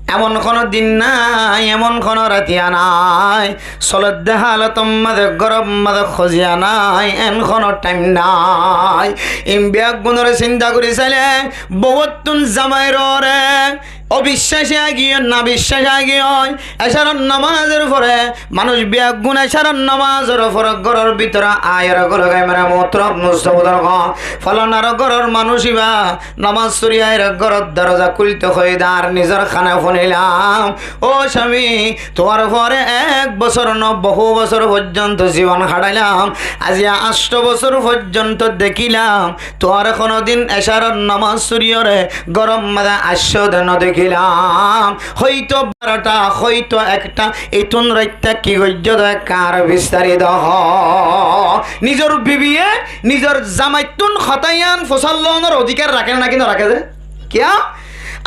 Emon honó din nái, emon honó ratiya nái, soledde halotor mazé góror mazé hoziya nái, en honó thaim nái. Ín beggúnore sinta gorí sailé, bouttún zamairé obiccác aigiyói, nabiccác aigiyói, ecaror nomazor fore manúic beggún ecaror nomazor fore góror bútore aiyóre gólgoi mere muhtaram dustó buzurgo. Folanar góror manúic íba nomaz fori aiyóre góror doroza kúlto hoiyé dé añár nizor hane fúnilam. Ó cami, tuáñr fore ek bosór no, bohú bosór foijjonto zibon haçailam. Aijja ancto bosór foijjonto dekílam, tuáñre honódin ecaror nomaz foriyoré góror mazé aiccó dé no dekí. Gilam, hoito barota, hoito ekta, itún raitta ki goijjó de kar bistarito hoó. Nizor bibiye nizor zamaittún hotá yián fusár loonor odikar raké né naki no raké de? Kiyá?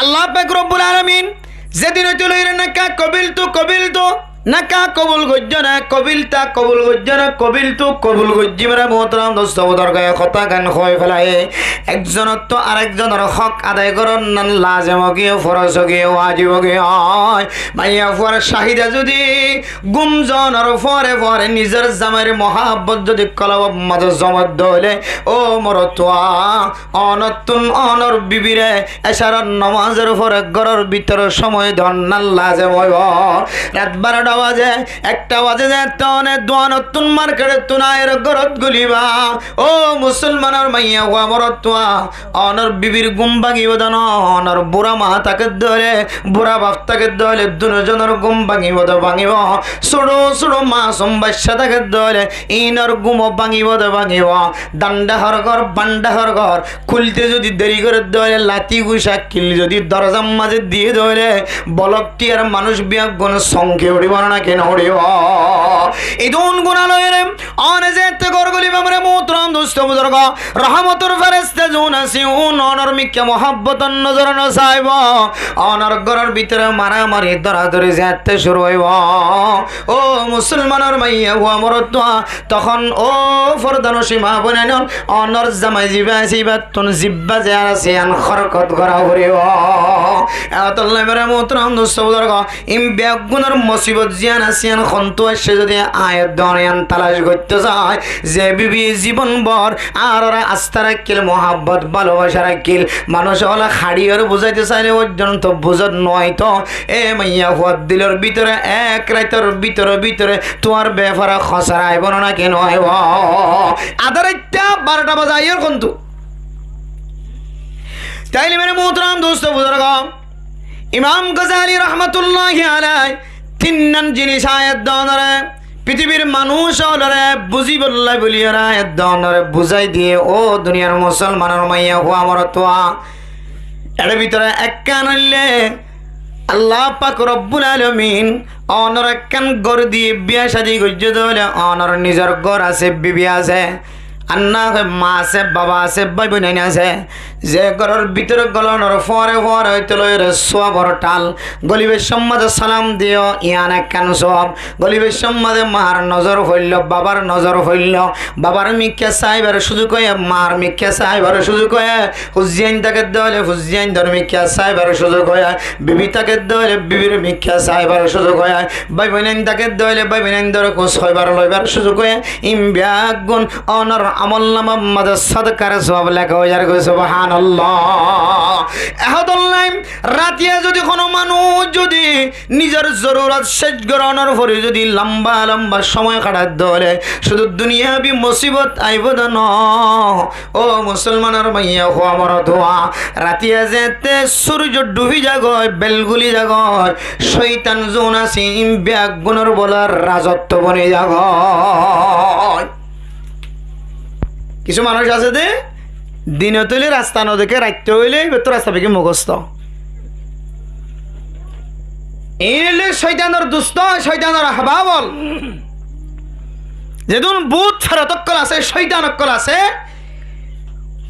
Allah pak Robbul Alamin zedin óite loiyóre naka kobiltu, kobiltu, naka kobul goijjó na, kobilta kobul goijjó na, kobiltu kobul goijjí. Mere muhtaram dosto buzurgo, e hotá gán hoi félai. Ekzonottú arekzonor hók adai goron nan lazem ógiyoi, foroz ógiyoi, wajib ógiyoi. Maiyafuar cáhida zodi gúm zonor fore fore nizor zamair muhabbot zodi kolbor maze zomot dóile, ó morotfua, onottún onor bibire ecarar nomazor fore góror bútore cómoi don nan lazem óibo. Rat barota baze, ekta baze, zette one duanottún marketettún aiyóre górot goliba. Ó musolmanor maiyafua morotfua, onor bibir gúm báñgibo de no, onor bura maa táke dóile, bura baf táke dóile, duno zonor gúm báñgibo de báñgibo. Sóço sóço masum bacca táke dóile, inor gúmo báñgibo de báñgibo. Danda hór gór, banda hór gór, kúlte zodi deri goré dóile, lati gucá kil zodi dorozar maze diyé dóile, bolok tiyar manúc beggún sonki uçíbo né naki no uçíbo? Idún guna loiyóre one zette gór goliba, mere muhtaram dosto buzurgo, rohomotor feresta zun asé, un onor mikká muhabbotor nozore no saibo. Onor góror bútore maramari dóradóri zette cúru óibo, ó musolmanor maiyafua morotfua, tohón ó fordanocin maa boinain, onor zamai ziba asé, ibattún zibba ze asé, yián horkot gora foribo. E hotálla mere muhtaram dosto buzurgo, in beggúnor musibot ziyán asé, yián hontú aiccé zodi aññí edde one yián talac goittó sai, ze bibiye zibon bór añárare asta raikkíl, muhabbot bálobaca raikkíl, manúc ókkole haçiyóre buzáito saile foijjonto buzát no aito. E maiyafuar dilor bútore ek raitor bútore bútore tuáñr befare hósara aibo né naki no aibo? Adá raitta barota baze aiyór hontú. Taile mere muhtaram dosto buzurgo, Imam Gazali rahmatullahi alaihi tinnán jinis aññí edde onore, fitibir manúc ókkolore buzibálla buli aññí edde onore buzái diyé, ó duniyar musolmanor maiyafua morotfua. Ére bútore ekkán óilde, Allah pak Robbul Alamin onore ekkán gór diyé, biya cádi goijjó dóile onor nizor gór asé, bibi asé, ar na hoi maa asé, baba asé, bái boinain asé. Ze góror bútore golonor fore fore óite loiyóre suabor thal. Golibar cómot maze salam diyo, yián ekkán suab. Golibar cómot maze maar nozor foillo, babar nozor foillo, babar mikká saibar cúzuk óiye, maar mikká saibar cúzuk óiye, fuain táke dóile fuaindor mikká saibar cúzuk óiye, bibi táke dóile bibir mikká saibar cúzuk óiye, bái boinain táke dóile bái boinaindor kús hoibar loibar cúzuk óiye. In beggún onor amolnamar maze sodkar suab leká ói zargói, subhanallah. E hotálla ratiya zodi hono manúc zodi nizor zorurot céc goronor fore zodi lamba lamba cómoi haçai dóile cúdu duniyabi musibot aibo de no. Ó musolmanor maiyafua morotfua, ratiya zette surjo dhubi zagói, bel guli zagói, cóitan zun asé, in beggúnor bóle razotto boni zagói. Kissú manúc asé de, dinot óile rasta no deké, raitta óile ibattú rasta beki mugosto. Iín óilde cóitanor dusto, cóitanor ahbab ókkol. Zedún bút ferot ókkol asé, cóitan ókkol asé,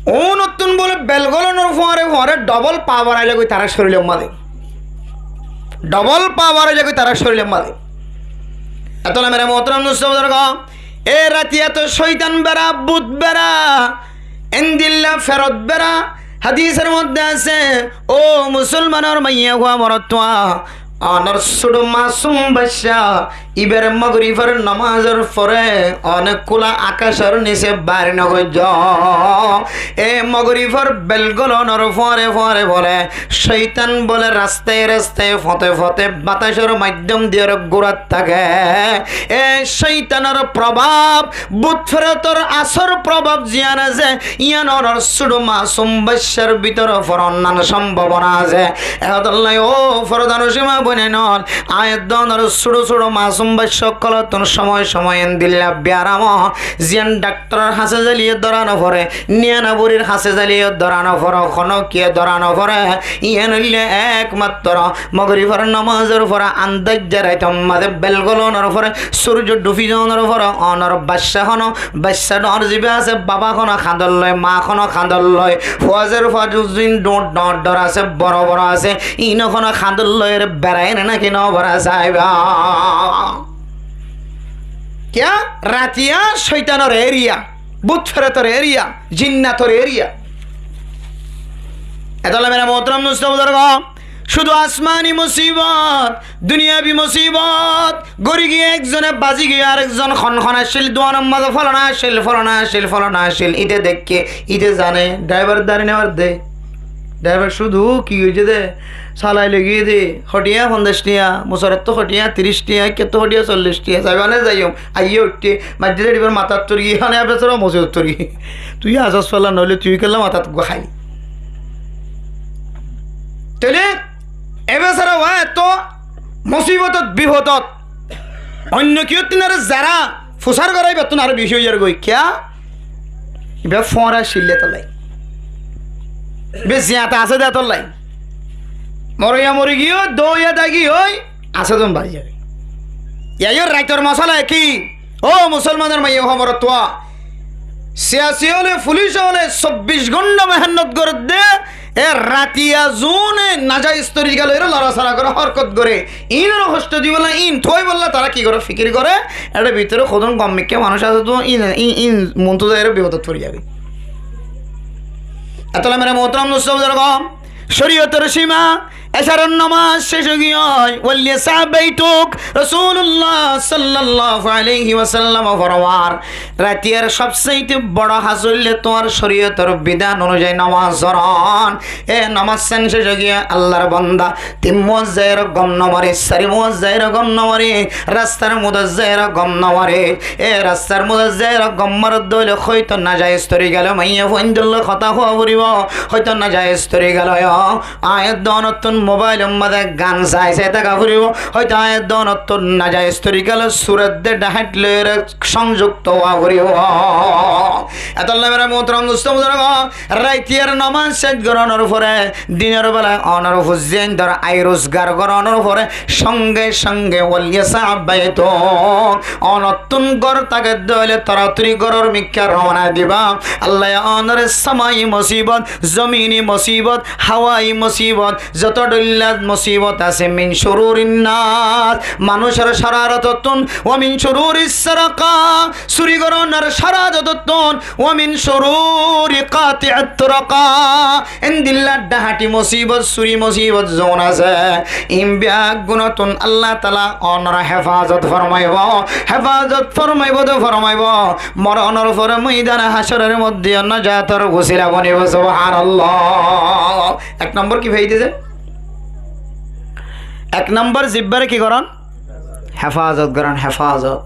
unottún bóle bel golonor fore fore dhobol pawar ailagói tarár córilor maze. Dhobol pawar ailagói tarár córilor maze. Etolla mere muhtaram dosto buzurgo, e ratiya to cóitan bera, bút bera, endilla ferot bera. Hadisor maze asé, ó musolmanor maiyafua morotfua, onor cúdu masum bacca, ibar mogorifor nomazor fore one kúla akacor nise bair no goijjó. E mogorifor bel golonor fore fore bóle cóitan bóle rastaye rastaye, fote fote batacor maiddom diyóre gurat táke. E cóitanor probab, bút ferotor asor probab ziyán asé, yián onor cúdu masum baccar bútore foronnan sombhabona asé. E hotálla ó fordanocin maa Aññí dónor cúço cúço masum baiccá ókkolóttun cómoi cómoi endilla biyaram ó, ziyán dhaktoror hañsé zaileyó dóra noforé, niyana burir hañsé zaileyó dóra noforé, honókiyé dóra noforé. Yían óilde ekmattro mogorifor nomazor fore andaijja raitor mazé bel golonor fore, surjo dhufi zonor fore, onor baiccá hono, baiccá dhoóñr zibá asé, baba hono hañdor loi, maa hono hañdor loi, fuazor fua zin dhoóñr dhoóñr asé, boro boro asé, iín hono hañdor loi ere beraiyé né náki no bera saiba. Kiyá? Ratiya cóitanor eriya, bút feretor eriya, jinnator eriya. Etolla mere muhtaram dustó buzurgo, cúdu asmani musibot, duniyabi musibot, gori giyé ekzone, bazi giyé arekzon, hon hon accíl, duanor mazé folona accíl, folona accíl, folona accíl, íte deikké, íte zane, draibar dari no fare de. Draibar cúdu ki óiye de, salai loi giyé de, hotiya fonzaic tiya, musarottú hotiya tiríc tiya, ekkettú hotiya sollic tiya, zaiba né zaiyum, aiyé uiththé, maijjé de dibar matat turi, hone abesara mosibot turi. Tui asás fela noóile tui kella matat gua háili. Tóile e besara wa etó mosibotot, bifodot, oinno kiyóttun are zara fusár gorá ibattún aró beci ói zargói. Kiyá? Ibá fúañra accíl de etollá. Ibá ziyata asé de etollá. Moriya mori giyói, dóiya dagi ói, asé de bari zagói. Yá yó raitor mosala ki? Ó musolmanor maiya fua, morotfua, siyasi ókkole, fulic ókkole sobbic gónta mehénnot gorédde, e ratiya zone najaiz torika loi lorasora goré, horkot goré, iínore hoctó dibolla, iín tuwaibolla tará ki goré, fikir goré. Ere bútore hodún gom mikká manúic asé de, iín, iín, iín muntu zaiyóre bifodot fori zagói. Etolla mere muhtaram dustó buzurgo, córiyotor sima, ecaror nomaz céc ói giyói, "Wal yas'a baytuk", Rosulullah sallallahu alaihi wasallam formar, ratiyar sobsaite boro ham óilde tuáñr córiyotor bidan onuzayi nomaz foron. E nomaz céc ói giyói, Allar bonda, tin muáz zaiyóre gom no mori, sair muáz zaiyóre gom no mori, rastar muáz zaiyóre gom no mori. E rastar muáz zaiyóre gom moredde óile hoito najaiz torika loi maiya fuaindor loi hotá hoó foribo, hoito najaiz torika loi ó Aññí dónottún mobailor mazé gan sai sai táka foribó, hoito aññí dónottún najaiz torika loi surat de dhaháit loiyóre sonjukto ówa foribó. Etolla mere muhtaram dustó buzurgo, raitiyar nomaz céc gorónor fore, dinor bela onor fuzziyaindor ai rozgar gorónor fore, songe songe wal yas'a baytuk, onottún gór táke de óile toratori góror mikká rowana diba. Allaye onore samai musibot, zomini musibot, hawai musibot, zoto dhoilla musibot asé, min shururin nas, manúcor córarotottún, wa min shururis saraqa, suri gorónor córarotottún, wa min shururi qati'it turaqa. Endilla dhaháti musibot, suri musibot zon asé, in beggúnottún Allah taala onore hefazot formaibo, hefazot formaibo de formaibo. Moronor fore moidane hácoror modde najator usila bonibo. Subhanallah. Ek nombor ki faida de? Ek nombor zibbare ki goron? Hefazot goron, hefazot.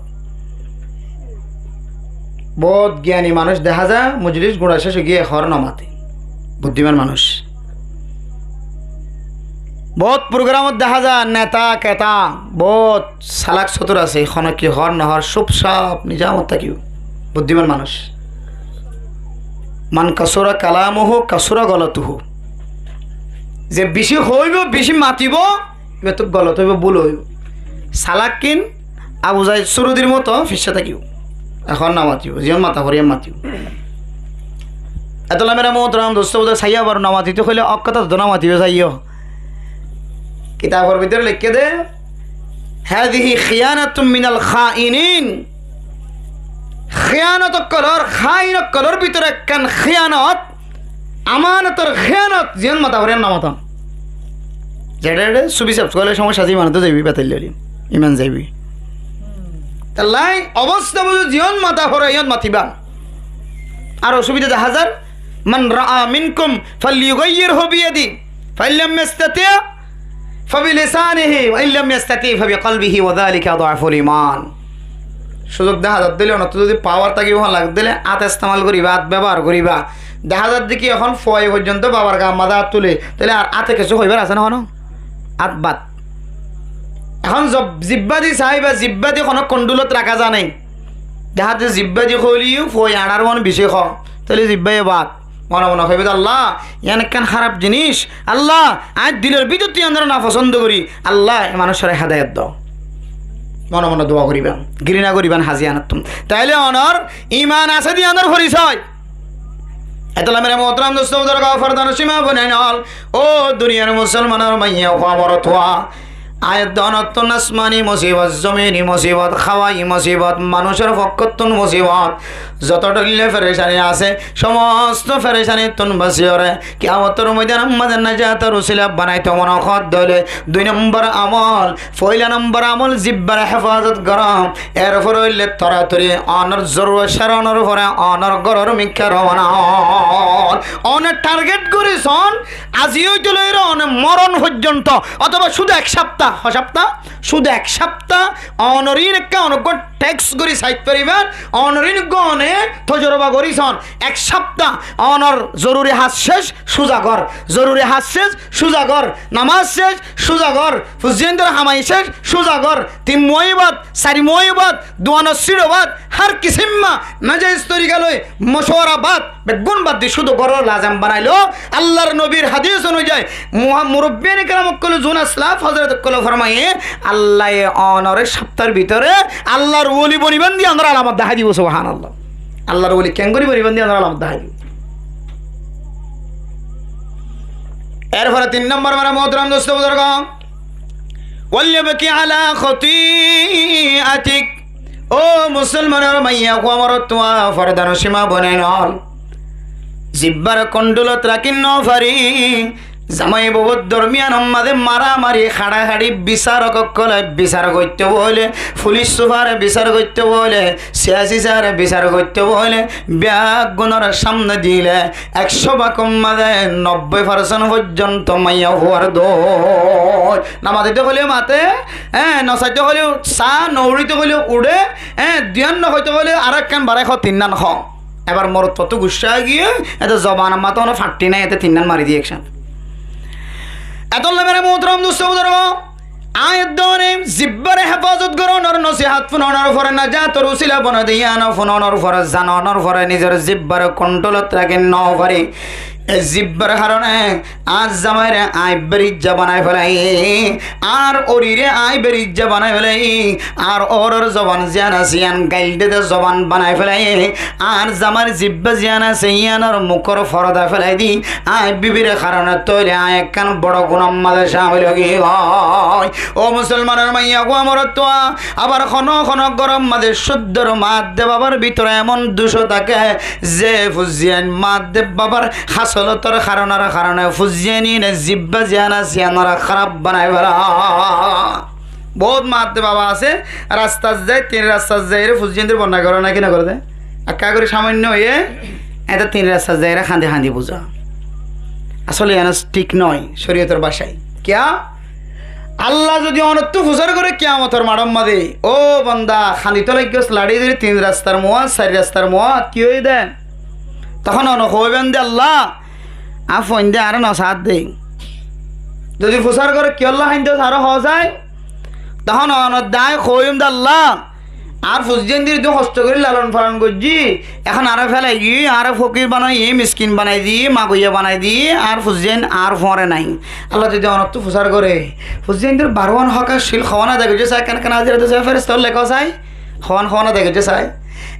Bout giyani manúic dehá za, mojlis guñça céc ói giyé, ek hoór no mate. Buddiman manúic. Bout programot dehá za, neta keta, bout salak sotur asé, hono ki hoór no hoór, cúpcap nizamot tákibo. Buddiman manúic. Man kasura kalamuhu kasura golotuhu. Ze beci hoibo, beci matibo, ibattú golot óibo, búl óibo. Salak kin Abu Zaid Surudir moto ficcá tákibo. Ehón no matibo, ziyán mata foré yían matibo. Etolla mere muhtaram dustó buzurgo, saiyo abar no matito hoilé ok hotá to no matibo saiyo. Kitabor bútore leikké de, "Hazihi khiyanatun minal khainin." Khiyanot ókkolor, khain ókkolor bútore ekkán khiyanot, amanotor khiyanot, ziyán mata foré yían no maton. Zeçé zeçé sufi saf goille somosya asé, iman to zaibi, betel loi iman zaibi. Tolla obosta buzó, ziyán mata foré yían matiba. Ar osubida dehá zar, "Man ra'a minkum falyughayyirhu biyadihi, fa in lam yastati' fa bilisanihi, wa in lam yastati' fa biqalbihi, wa dhalika ad'aful iman." Suzuk dehá zar de óile, onottú zodi pawar tákibo, hon lage de óile, át estemal goriba, át bebohar goriba. Dehá zar de ki ehón fuaye foijjonto babar gaar mazé át tule, tóile ar áte kessú hoibar asé né hono? Át bad. Ehón zob-, zibbá di saáiba, zibbá di honó kondhúlot raká za né? Dehá de zibbá di hoilé yó fua añçár uán bicí hoó. Tóile zibbáye bad. Mone mone hoibá de, "Allah, yián ekkán háraf jiníc. Allah, aññí dilor bútottu yiánore nafosóndo gorí. Allah, e manúicoré hedayot do." Mone mone dua goríban, gíriná goríban hás yíanottún. Tóile onor iman asé de yíanor forisói. Etolla mere muhtaram dustó buzurgó, fordanocin maa boináin ól, ó duniyar musolmanor maiyafua morotfua, aññí e dunottún asmani musibot, zomini musibot, háwai musibot, manúicor fokkóttun musibot, zoto dhoilla ferecani asé, somosto ferecanittún basiyóre kiyamotor moidanor mazé najator usila banaito mone hoó de óile dui nombor amol, foila nombor amol zibbar hefazot goró. Erfore óile toratori onor zorurot córonor fore onor góror mikká rowána ó. One target gorí soón, azi óite loi one moron foijjonto, otoba cúdu ek sápta, ho sápta? Cúdu ek sápta, onor íin ekká onor gún test gorí sait faribár, onor íin gún one tojoroba gorí soón, ek sápta onor zoruri ham céc, cúza gór, zoruri ham céc, cúza gór, namás céc, cúza gór, fuaindiaindor hamai céc, cúza gór, tin muáiya bad, sair muáiya bad, duanor síço bad, hár kisímma najaiz torika loi mocowara bad, beggún bad di cúdu góror lazem banailo. Allar nobir hadis onuyai, muha-, murobbiyane keram ókkole zun asla, hozorot ókkole formaiyé, Allaye onore sáptar bútore Allar woli boniban di onor alamot dahái dibo, subhánallah. Allar woli keéngorí boniban di onor alamot dahái dibo. Erfore tin nombor, mere muhtaram dustó buzurgó, "Wal yabki ala khati'atik." Ó musolmanor maiyafua morotfua, fordanocin maa boináin ól, zibbar kondhúlot rakí nofarí, zamai bouwor dormiyanor mazé maramari, haçahaçi, bisarok ókkole bisar goittóu óile, fulic sufare bisar goittóu óile, siyasi sare bisar goittóu óile, beggúnor samne dile ekcó bákor mazé nobbói farsent foijjonto maiyafuar dóc. Namaito hoilé mate, hé, nosaito hoilé saá, nouçito hoilé uçé, hé, duan nohoito hoilé aró ekkán barái hoó, tinnán hoó. Ebar morotfuattú guccá aigiyói, ete zobanor mazé honó fañçi nái, ete tinnán mari diyé ekcán. Etolla mere muhtaram dustó buzurgó, aññí edde one zibbar hefazot gorónor, nosihát funónor fore, najator usila bonai de yían funónor fore, zanónor fore, nizor zibbar kondhúlot rakí nofarí. E zibbar harone añár zamaire aññí berijja banai félai, añár orire aññí berijja banai félai, añár oror zoban ziyán asé yían gail dede zoban banai félai, añár zamair zibba ziyán asé yíanor mukór forda félai di, aññí bibir harone tóile aññí ekkán boro gunár mazé camil ói giyói. Ó musolmanor maiyafua morotfua, abar honó honó góror mazé cúddor maadde babar bútore emon ducó táke, ze fuain maadde babar hásolotor haronor harone fuaine zibba ziyán asé yíanore háraf banai félai. Bout maadde baba asé, rastat zai, tin rastat zaiyóre fuaindor bonnai goré né ki nogoré de? Ekká gorí samoinno óiye, ete tin rastat zaiyóre hañdi hañdi buzá. Asóle yían thík noó, córiyotor bacáy. Kiyá? Allah zodi onottú fusár goré kiyamotor maçór mazé, "Ó banda, hañdito laiggós, laçí dóri tin rastar muát, sair rastar muát, ki óiye de?" Tohón one hoóiban de, "Allah, añár fuainde añáre nosaá de." Zodi fusár goré, "Kiyólla hañdós?" aró hoó sai. Tohón one dái hoóiyum de, "Allah, añár fuaindor edún hosto gorí lalon falon goijjí, ehón añáre félai giyói, añáre fokir banai, miskin banai diyé, magoiya banai diyé, añár fuain añár fuáñre nái." Allah zodi onottú fusár goré, fuaindor baruán hók accíl, hoón adai goijjé sai, ekkán ekkán azira de sai, feresta ókkole hoó sai, hoón hoón adai goijjé sai.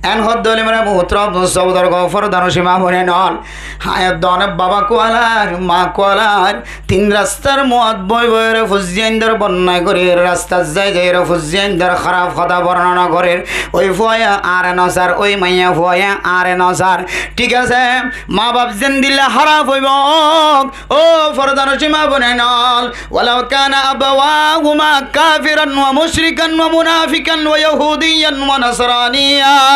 En hoódde óile mere muhtaram dustó buzurgó, fordanocin maa boináin ól, aññí edde one baba kuwalair, maa kuwalair, tin rastar muát boi boiyóre fuaindor bonnai gorír, rastat zai zaiyóre fuaindor háraf hotá bornona gorír. Ói fuaye añáre nosar, ói maiyafuaye añáre nosar. Thík asé, maa baf zendilla háraf óibou ók, ó fordanocin maa boináin ól, "Walau kana abawahuma kafiran wa mushrikan wa munafikan wa yahudiyan wa nasraniya."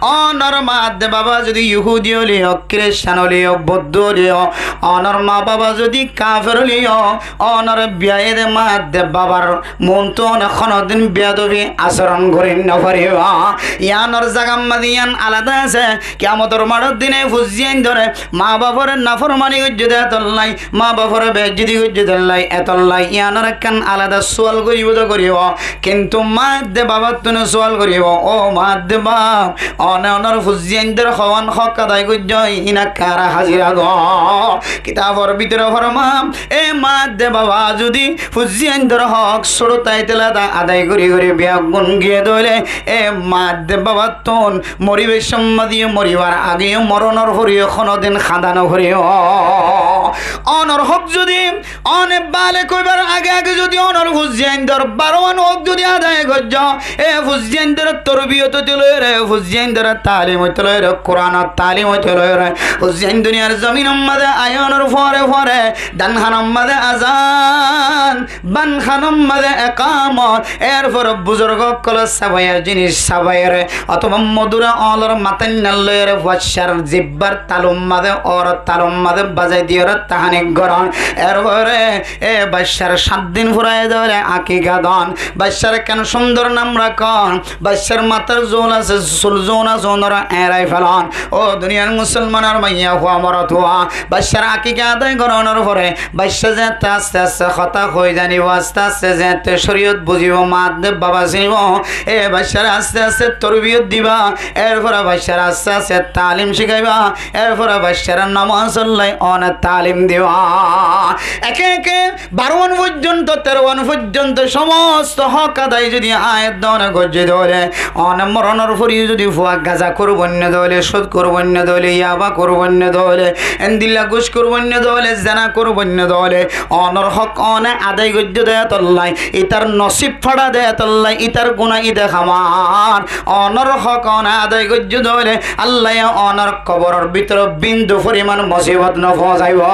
Ónor maadde baba zodi Yahudi óile yó, Kiristan óile yó, Buddó óile yó, ónor ma baba zodi kafer óile yó, ónor biyaye de maadde babar muúntu óne honodin beyadobi asoron gorí nofaribá. Yíanor zagar mazé yían alada asé. Kiyamotor maçor dine fuain dóre ma bafor naformani goijjé de etollá, ma bafor beijjoti goijjé de etollá, etollá yíanor ekkán alada sual goríbo de goríbo. Kintu maadde babattún sual goríbo, "Ó maadde bab, óne ónor fuain dór hoón hók adai goijjó, iín ekkán házira do." Kitabor bútore formá, e maadde baba zodi fuain dór hók sóro táite lata adai gorí gorí beggún giyé de óile, e maadde babattún moribar somot yó, moribar age yó, moronor fore yó honodin hañda noforibó. Ónor hók zodi óne baleg óibar age age zodi ónor fuain dór barowan hók zodi adai goijjó, e fuain dór torbiyot óite loire, fuain dór talim óite loire, Kuranor talim óite loire, fuain duniyar zominor mazé aiyónor fore fore dan hanor mazé azan, ban hanor mazé ekamot, erfore buzurg ókkolor sabaiyar jinis sabaiyóre, otoba modure ónor matán nallóire, baiccár zibbar talur mazé, ór talur mazé bazai diyóre tahanik goron. Erfore e baiccár sát din furai de óile akika don. Baiccár ekkán cúndor nam rakón. Baiccár matár zul asé, sul zul asé, ónora erai felón. Ó duniyar musolmanor maiya fua morot fua, baiccár akika adai gorónor fore baiccá zeéñtte aste aste hotá hoi zanibo, aste aste zeéñtte córiyot buzibo, maadde baba sinibo, e baiccáre aste aste torbiyot diba, erfore baiccáre aste aste talim cíkaiba, erfore baiccáre nomazollá óne talim diba. Eke eke barowan foijjonto, terowan foijjonto somosto hók adai zodi aññí edde óne goijjé de óile, óne moronor fore zodi fua gaza kór boinné de óile, cúd kór boinné de óile, yaba kór boinné de óile, endilla guc kór boinné de óile, zena kór boinné de óile, ónor hók óne adai goijjé de etollá, itar nosib fáça de etollá, itar guná ite hamar, ónor hók óne adai goijjé de óile, Allaye ónor koboror bútore bindu foriman musibot nofoóñsaibo.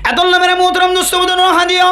Etollá mere muhtaram dustó buzurgó, no hañdiyó.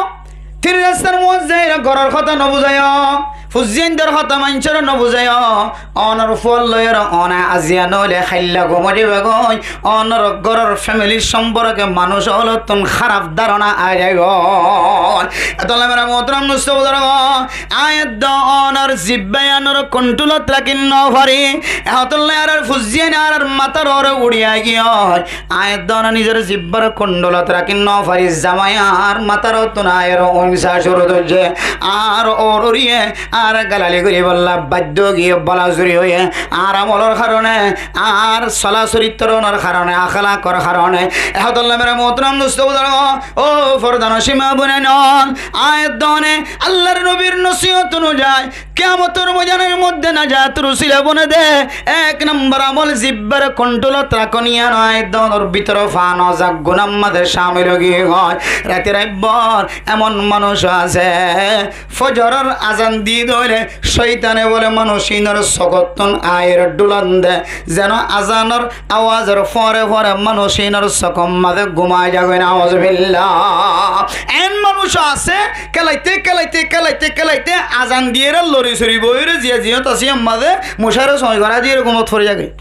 Tin rastar mazé zaiyóre goror hotá nobuzaiyó. Fuain dór hotá maincóre nobuzaiyó. Ónor fuar loiyóre óne aziya noóile háilla gumai zaibo goi. Ónor goror femilir somporke manúic ókkolóttun háraf dárona aizaibo. Etollá mere muhtaram dustó buzurgó, aññí edde ónor zibba yíanore kontúlot rakí nofarí. Etollá añárar fuain añárar matár uore uçí aigiyói. Aññí edde óne nizor zibbare kontúlot rakí nofarí, zamai añár matár uottún añáre uñsa cúru goijjé. Añár uore uçíye añáre galali goríbolla baiddo óigiyé, bola zuri óiye. Añár amolor harone, añár sola sorittor ónor harone, aklakor harone. Etollá mere muhtaram dustó buzurgó, ó fordanocin ma boinain, aññí edde óne Allar nobir nosiyot onuzai kiyamotor moidanor modde najator usila bone de ek nombor amol zibbare kontúlot rakón, yían aññí edde ónor bútore fua nozak, gunar mazé camil óigiyói. Rati raibbar emon manúic asé, fozoror azan di de óile cóitane bóle manúic ínor sókottún aññíre dhulan de, zeno azanor awazor fore fore manúic ínor sókor mazé gumai zagói, nauzubillah. En manúic asé, kélaite kélaite kélaite kélaite azan diyére lori sori boiyóre ziya ziyót asé yían mazé mucáre sói gorá diyére gumot fori zagói.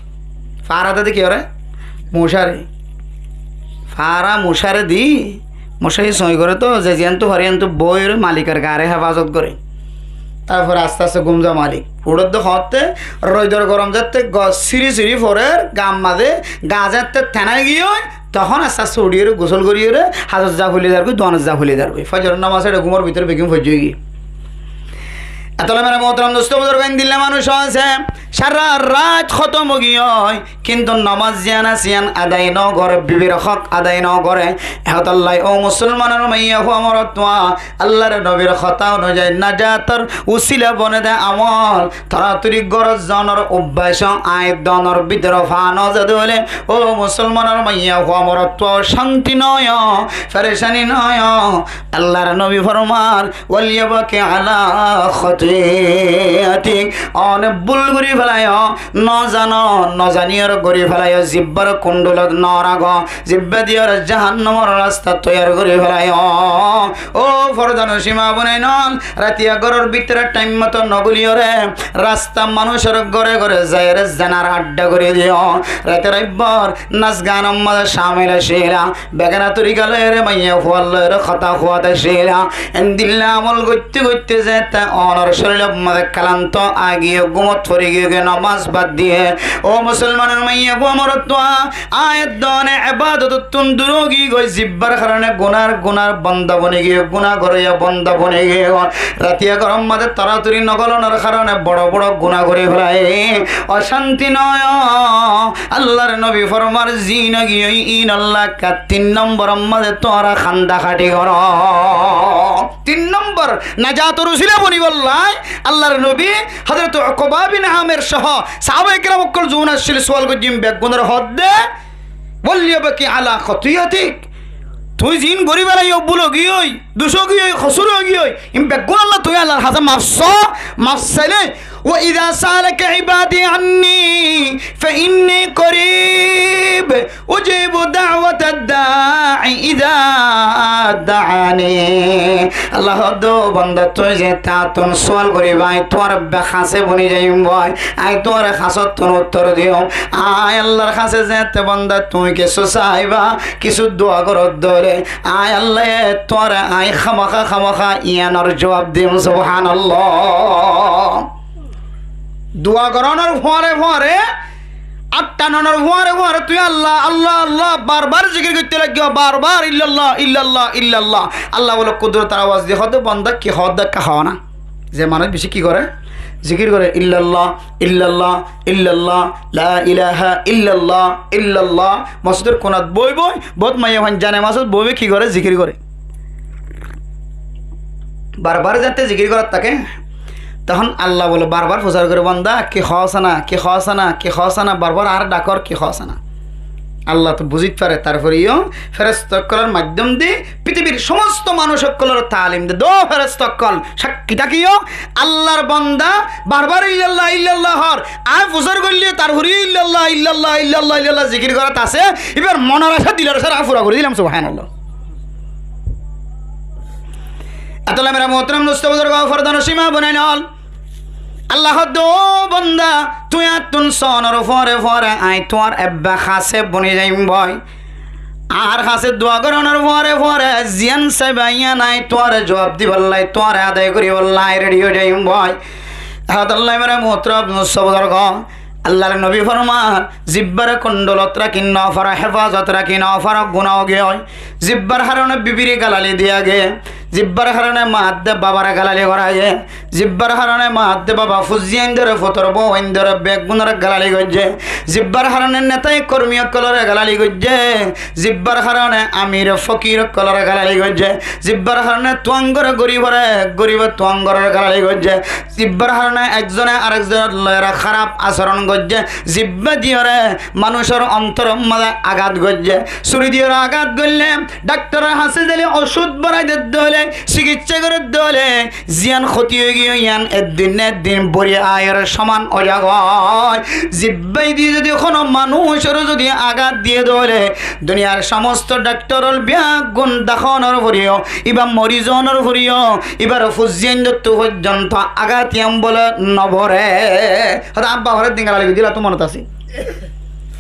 Fara de ki óre? Mucáre. Fara mucáre di, mucáre sói goré to, ze ziyántu fare yíantu boiyóre malikor gaáre hefazot goré. Tarfore aste aste gum za malik. Uçódde hoótte, roidor gorom zatte gos síri síri forer, gaar mazé gaa zatte tenai giyói, tohón aste aste uçíyore gusól goríyore, hazot za fuli zargói, duanot za fuli zargói. Fozoror nomaz eçe gumor bútore beggín foijjé giyói. Etollá mere muhtaram dustó buzurgó, endilla manúic asé, sára rait hótom óigiyói, kintu nomaz ziyán asé yían adai nogoré, bibir hók adai nogoré. Etollá ó musolmanor maiya fua morot fua, Allar nobir hotá onuzai najator usila bone de amol toratori goró zonor ubbas aññí edde ónor bútore fua noza de óile, ó musolmanor maiya fua morot fua, cánti noó, ferecani noó. Allar nobi formar, "Wal yabki ala khati'ati." Óne bul gorí fela Aiyó, no zano, no zaniyoré gorí félaiyo, zibbár kundulot no ragó, zibbá diyoré jahannamor rasta toiyar gorí félaiyo. Ó fordanocin ma bonain ol, ratiya góror bútore thaim moto no goliyoré, rasta manúcor góre góre zaiyóre zenar adda gorí diyo. Rati raibbar nas ganor mazé camil accíla, begana torika loiyóre maiyafuar loiyóre hotá hoót accíla. Endilla amol goitté goitté zeéñtte onor córilor mazé kelanto aigiyói, gúmot forigiyói, nomás bad diyé. Ó musolmanor maiyafua morotfua, aññí edde ebádotottún dur óigiyói, zibbár haróne gunar gunar bonda bonigiyói, guná goróya bonda bonigiyói. Ratiya góror mazé toratori no golonor haróne boro boro guná gorí félai, ocánti noó. Allar nobi formar, zíin óigiyói íinolla ekka. Tin nombor mazé tuáñra kanda hati goró. Tin nombor najator usila bonibálla Allar nobi Hozrot Ukba bin Amir sóho sahabaye keram ókkol zuún accíl sual goijjé, beggúnore hoódde, "Wal yabki ala khatiyatik." Tuñí zíin gorí félaiyo, búl óigiyói, duc óigiyói, hosúr óigiyói, ín beggúnolla tuñí Allar hañsé maf só, maf sailé, "Wa idha sa'alaka ibadi anni fa inni qarib." Ujibu da'watad da'i idha da'ani. Allah hoódde, ó bonda, tuñí zeéñtte añáttun sual goríba, aññí tuáñre be hañsé boni zaiyum boi, aññí tuáñre hañsóttun uttor diyum. Aññí Allar hañsé zeéñtte bonda tuñí kissú saibá, kissú dua goródde óile, aññí Allaye tuáñre aññí hámaká hámaká yíanor juab diyum. Subhánallah. Dua gorónor fúañre fúañre, atta nonor fúañre fúañre tuñí Allah, Allah, Allah bar bar zikir goitté laiggó, bar bar illallah, illallah, illallah. Allah bóle kudrotor awaz di hoódde, bonda ki hoódde ekka hoó na. Ze manúic bicí ki goré? Zikir goré, illallah, illallah, illallah, la ilaha illallah, illallah. Mosjidor kunat boi boi, bout maiyafuain zane mosjid boi boi ki goré? Zikir goré. Bar bar zeéñtte zikir gorót táke, tohón Allah bóle bar bar fusár goré, bonda, ki hoós na, ki hoós na, ki hoós na, bar bar añáre dhakór, ki hoós na. Allah to buzít fare, tarfore yó feresta ókkolor maiddóm di fitibir somosto manúic ókkolore taalim de. Dó feresta ókkol, sákki tákiyo, Allar bonda bar bar illallah, illallah hoór, aññí fusár goillé tarfore yó illallah, illallah, illallah, illallah zikir gorót asé, íbar monor acá, dilor acá aññí fura gorí dilam, subhánallah. Etolla mera muhtaram dustó buzurgó, fordanocin ma bonain ol, Allah hoódde, ó bonda, tuñí añáttun soónor fúañre fúañre aññí tuáñr ebbe hañsé boni zaiyum boi. Añár hañsé dua gorónor fúañre fúañre ziyán saiba yían aññí tuáñre juab dibálla, tuáñre adai goríbálla aññí redi ói zaiyum boi. Etolla mera muhtaram dustó buzurgó, Allar nobi formar, zibbáre kundulot raki no faro, hefazot raki no faro, guná óigiyói. Zibbár haróne bibire galali diya ge, zibbár haróne maadde babare galali gora ge, zibbár haróne maadde baba fuzziyaindore, futor bouwaindore, beggúnore galali goijjé, zibbár haróne netai kormi ókkolore galali goijjé, zibbár haróne amir fokir ókkolore galali goijjé, zibbár haróne tuáñgore goribore, goribe tuáñgorore galali goijjé, zibbár haróne ekzone arekzonor loiyóre háraf asoron goijjé, zibbá diyoré manúcor ontoror mazé agat goijjé. Suri diyoré agat goillé, dhaktoror hañsé zailé ocúd banai dedde óile, cikissá goredde óile, ziyán hóti óigiyoi yían eddin né eddin bori aiyóre cóman ói zagói. Zibbá di zodi honó manúcoré zodi agat diyé de óile, duniyar somosto dhaktor ól beggún dekónor foriyó, íba mori zonor foriyó, íbar fuzziyaindóttu foijjonto agat yían bóle no bore. Hotá añár baforé din galali goijjíl, attú monot asé.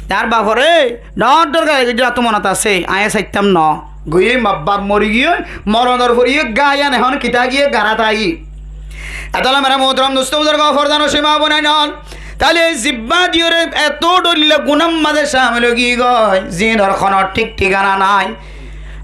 Añár baforé dhoóñr dhoóñr galali goijjíl, attú monot asé. Aññí saittam noó. Goiyói, ma baf mori giyói, moronor foriyó, gaa yían ehón kitá giyé, garát aiyé. Etolla mera muhtaram dustó buzurgó, fordanocin ma bonain ól. Táile zibbá diyoré eto dhoilla gunár mazé camil ói giyói, zíinor honó thík thikana nái.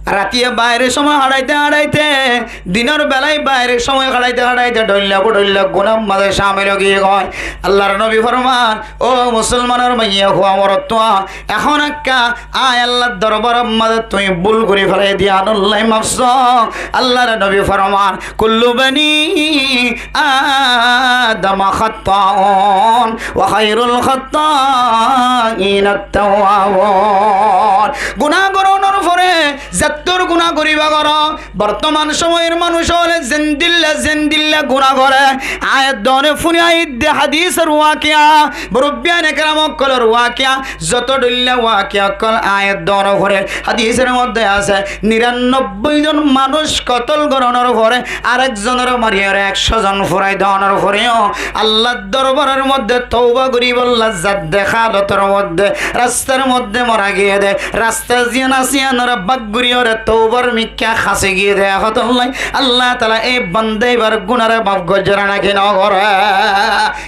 Ratiya bairor cómoi haçaite haçaite, dinor belai bairor cómoi haçaite haçaite dhoilla bodhoilla gunár mazé camil ói giyói. Allar nobi forman, ó musolmanor maiyafua morotfua, ehón ekká aññí Allar dorbaror mazé tuñí búl gorí félaiyo de, yíanolla maf só. Allar nobi forman, "Kullu bani Adama khatta'un wa khairul khatta'ina at-tawwabun." Guná gorónor fore zettór guná goríba goró, bortoman cómoyor manúic ókkole zendilla zendilla guná goré, aññí edde one fúni aiyí de hádisor wakiya, murubbiyane keram ókkolor wakiya, zoto dhoilla wakiya ókkol aññí edde one fore hádisor modde asé, niranobboi zon manúic kotol gorónor fore arek zonore mariyóre ekcó zon furai donor fore yó Allar dorbaror modde touba goríbolla zadde hálotor modde rastar modde mora giyé de, rasta ziyán asé yíanore bak goríyore toubar mikká hasi giyé de. Ehón Allah taala e banda íbar gunare maf goijjé né náki no goré?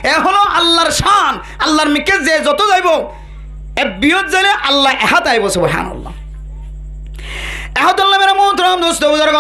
E ólo Allar cán, Allar mikká ze zoto zaibo, e biyót zaile Allah e hát aibo, subhanallah. Ehón Allah, mere muhtaram dost buzurg,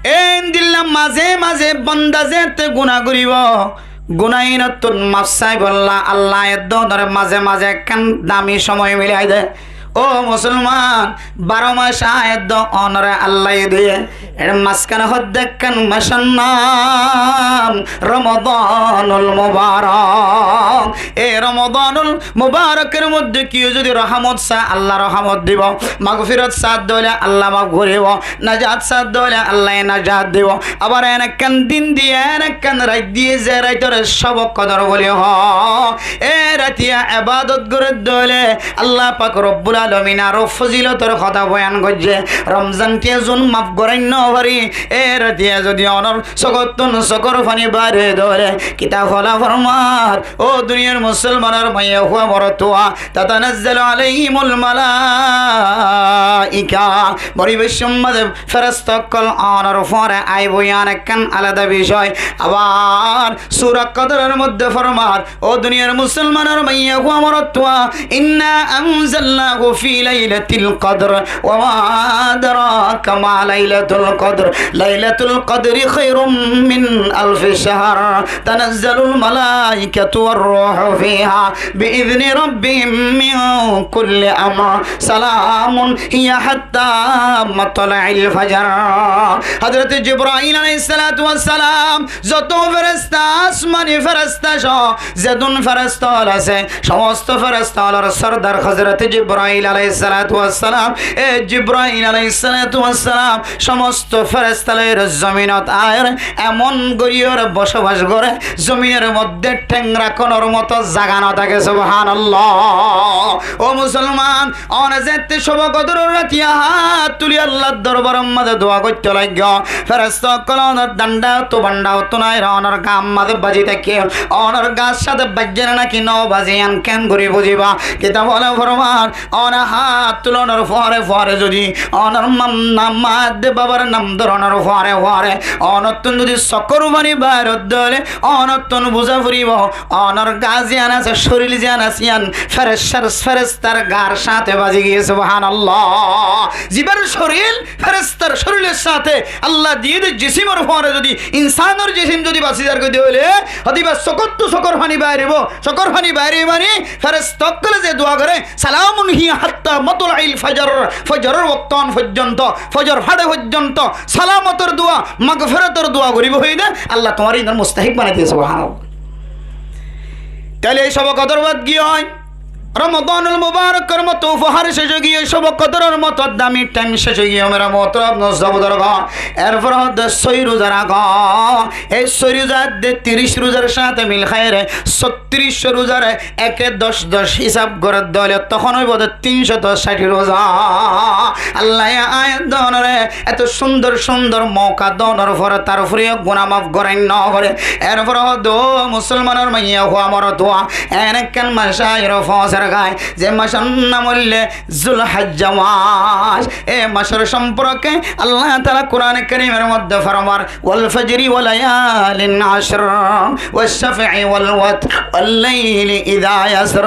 endilla maze maze banda zette guná goríbo, guná ínottún maf saibolla Allah edde onore maze maze ekkán dami cómoi milai de. Ó musolman, baró mac aññí edde onore Allah ye diye, er mazkane hoddé ekkán macor nam Ramadanul Mubarak. E Ramadanul Mubarakor modde kiyó zodi rohamot sa, Allah rohamot dibo, magfirot sa de óile Allah maf goríbo, najat sa de óile Allah najat dibo. Abar en ekkán din diye, en ekkán rait diye, ze raitore Cóbo Kodor buli hoó. E raite ebadot goré de óile Allah pak Robbul Alamin aró fozilotor hotá boyan goijjé. Romzan tiya zun maf goráin no fari, e raite zodi onor sókottún sókor fani bairé de óile, kitab Allah formar, ó duniyar musolmanor maiya fua morot fua, tatanazzalu alaihimul malaika, moribar cómot maze feresta ókkol onor fore aibo, yían ekkán alada bicóy. Abar sura Kodoror modde formar, ó duniyar musolmanor maiya fua morot fua, inna anzalnahu fi lailatil qadr, wa ma adraka ma lailatul qadr, lailatul qadri khairum min alfi shahr, tanazzalul malaikatu war ruhu fiha bi izni rabbihim min kulli amr, salamun hiya hatta matla'il fajr. Hazrate Jibrail alaihissalatu wassalam, zoto feresta, asmani feresta só, zedún feresta ókkol asé, cómosto feresta ókkolor sordar Hazrate Jibrail alaihissalatu wassalam. E Jibrail alaihissalatu wassalam cómosto feresta loiyóre zominot aiyóre emon goríyore bosobac goré, zominor modde théng rakónor moto zaga no táke. Subhanallah. Ó musolman, one zette Cóbo Kodoror raite hát tuli Allar dorbaror maze dua goittó laiggó, feresta ókkol onor dhandha ottu bandha ottu nai re, onor gaa maze bazi táke, onor gaa sáte baijjé né náki no baze, yían keén gorí buziba? Kitab Allah formar, one hát tulonor fore fore zodi onor mam nam, ma edde babar nam dóronor fore fore onottún zodi sókor fani bair ó de óile onottún buza foribo, onor gaa ziyán asé, córil ziyán asé, yían feres-, ferestar gaar sáte bazi giyé. Subhanallah. Zibar córil ferestar córilor sáte Allah diyé de jisimor fore zodi insanor jisim zodi bazi zargói de óile, hotibá sókottú sókor fani bairibo, sókor fani bairibo mani feresta ókkole ze dua goré, salamun hiya hatta matla'il fajr, fojoror okton foijjonto, fojor fáçe foijjonto salamotor dua, magfirator dua goríbo hoiyé de, Allah tuáñre inor mustahik banai diye. Subhanallah. Tóile e Cóbo Kodor bad giyói, Ramadanul Mubarakor moto ufohar céc ói giyói, Cóbo Kodoror moto dami thaim céc ói giyói, mere muhtaram dost buzurg. Erfore hoó de sói ruza rakó. E sói ruza de tiríc ruzar sáte mil háire sóttiríc ruzare eke doc doc hísab goré de óile tohón óibo de tin cót cáith ruza. Allaye aññí edde onore eto cúndor cúndor mouka donor fore tar fore yó guná maf goráin no goré. Erfore hoó de, ó musolmanor maiya fua morot fua, en ekkán mac aiyóre foóñser gái, ze macor nam óilde Zulhijja mac. E macor somporke Allah taala Kurane Karimor modde formar, والفجر وليال عشر والشفع والوتر والليل إذا يسر.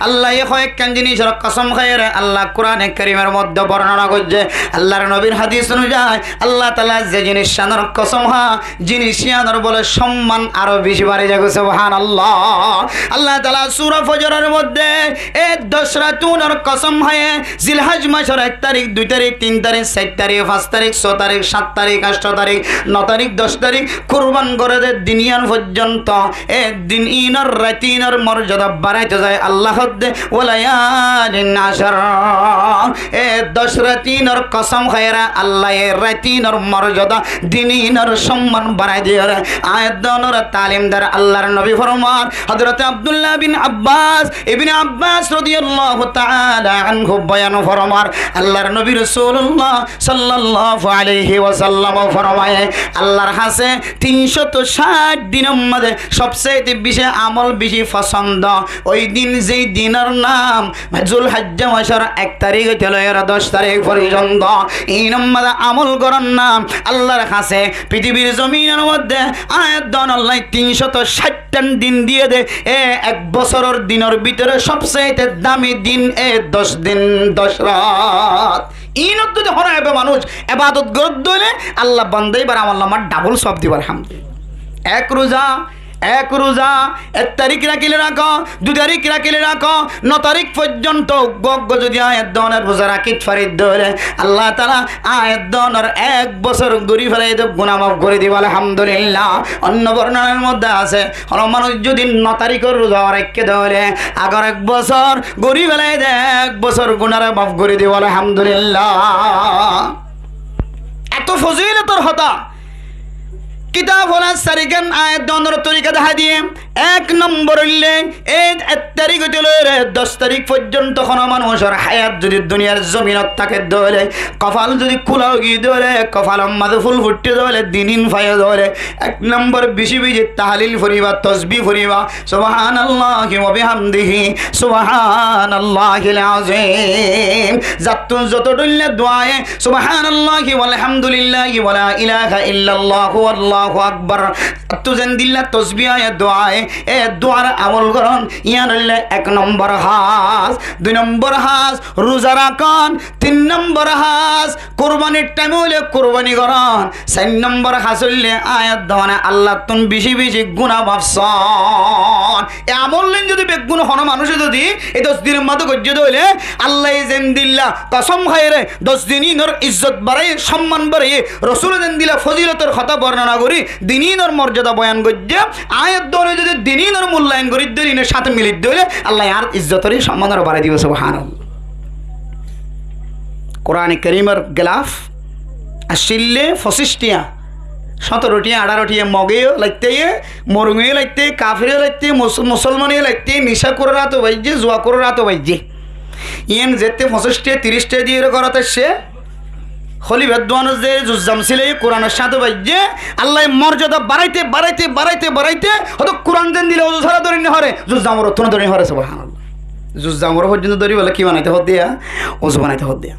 Allaye hoekkán jinisor kosom háiyore Allah Kurane Karimor modde bornona goijje. Allar nobir hádis onuzai Allah taala ze jinis cánor kosom há, jinis cánor bole somman aró beci bari zagói. Subhanallah. Allah taala sura Fojoror modde E doc raitúnor kosóm háiye, Zilhaj macór ek tarík, dui tarík, tin tarík, sair tarík, fañs tarík, só tarík, sát tarík, añctó tarík, no tarík, doc tarík kurban goré de din iyan foijjonto, e din inor rait inor morzoda baraito zai. Allah hoódde, "Wa layalin ashr." E doc rait inor kosóm háiyore Allah e rait inor morzoda, din inor somman barai diyore. Ayat dónor talim der Allar nobi formar, Hozrot Abdullah bin Abbas, Ibne Abbas rodiyallahu taala anhu boyan formar, Allar nobi Rosulullah sallallahu alaihi wasallam formaye, Allar hañsé tin cót cáit dinor mazé sobsaite beci amol beci fosón, ói din, zei dinor nam Zulhijja macór ek tarík óite loiyóre doc tarík foijjonto, inor mazé amol gorar nam Allar hañsé pitibir zominor modde ayat dónolla tin cót cáit tán din diyé de, e ek bosóror dinor bútore sobsaite dami din e doc din, doc rait. Inot zodi hono ebe manúc ebadot goródde óile Allah banda íbar amolnamar dabol sóab dibo, alhamdulillah. Ek ruza, ek ruza, ek tarík rakíle rakó, dui tarík rakíle rakó, no tarík foijjonto uggwá uggwá zodi ayat dónor ruza rakít faridde óile, Allah taala ayat dónor ek bosór gorí felaiyé de guná maf gorí dibo, alhamdulillah. Onno bornonar modde asé, hono manúc zodi no taríkor ruza raikké de óile, agor ek bosór gorí felaiyé de ek bosór gunáre maf gorí dibo, alhamdulillah. Eto fozilotor hotá. Kitab óla sairgán ayat dónor torika dahái diyé. Ek nombor óilde, e ek tarík óite loiyóre doc tarík foijjonto hono manúcor háyat zodi duniyar zominot táke de óile, kofal zodi kúla ói giyé de óile, kofalor mazé ful fuitte de óile, din in faiyé de óile, ek nombor beci beci tahlil foriba, tosbih foriba, Subhanallahi wa bihamdihi, Subhanallahil azim. Zattún zoto dhoilla duaye, Subhanallahi walhamdulillahi wa la ilaha illallahu wallahu akbar. Zattú zendilla tosbih aye duaye, e duar amol goron, iyan óilde ek nombor ham. Dui nombor ham, ruza rakón. Tin nombor ham, kurbanir thaim óile kurbani goron. Sair nombor ham óilde ayat dóne Allattún beci beci guná maf son. E amol ín zodi beggún hono manúce zodi e doc dinor mazé goijjé de óile, Allaye zendilla kosóm háiyore doc din inor izzot baraiye, somman baraiye, Rosule zendilla fozilotor hotá bornona gorí, din inor morzoda boyan goijjé, ayat dóne zodi din inor mullayon gorí de óile, inor sáte mili de óile, Allaye añár izzotoré sommanore barai dibo, subhanallah. Kurane Kerimor gilaf accíl de fosíc thiya, sóñtoro thiya, añçáro thiya, Moge yó laitte, Morunge yó laitte, kafire yó laitte, mus-, musolmane yó laitte, nicakúror áto baijjé, zuakúror áto baijjé. Iyan zette fosíc thiya, tiríc thiya diyóre górot aiccé, hólibar duanot ze zuzzam sílaiye, Kuranor sáte baijjé, Allaye morzoda baraite, baraite, baraite, baraite, hoto Kuran zendilla uzu sára dóri no fare, zuzzamor ottún dóri no fare, subhanallah. Zuzzamor foijjonto dóri bole ki banaite hoó de? Uzu banaite hoó de.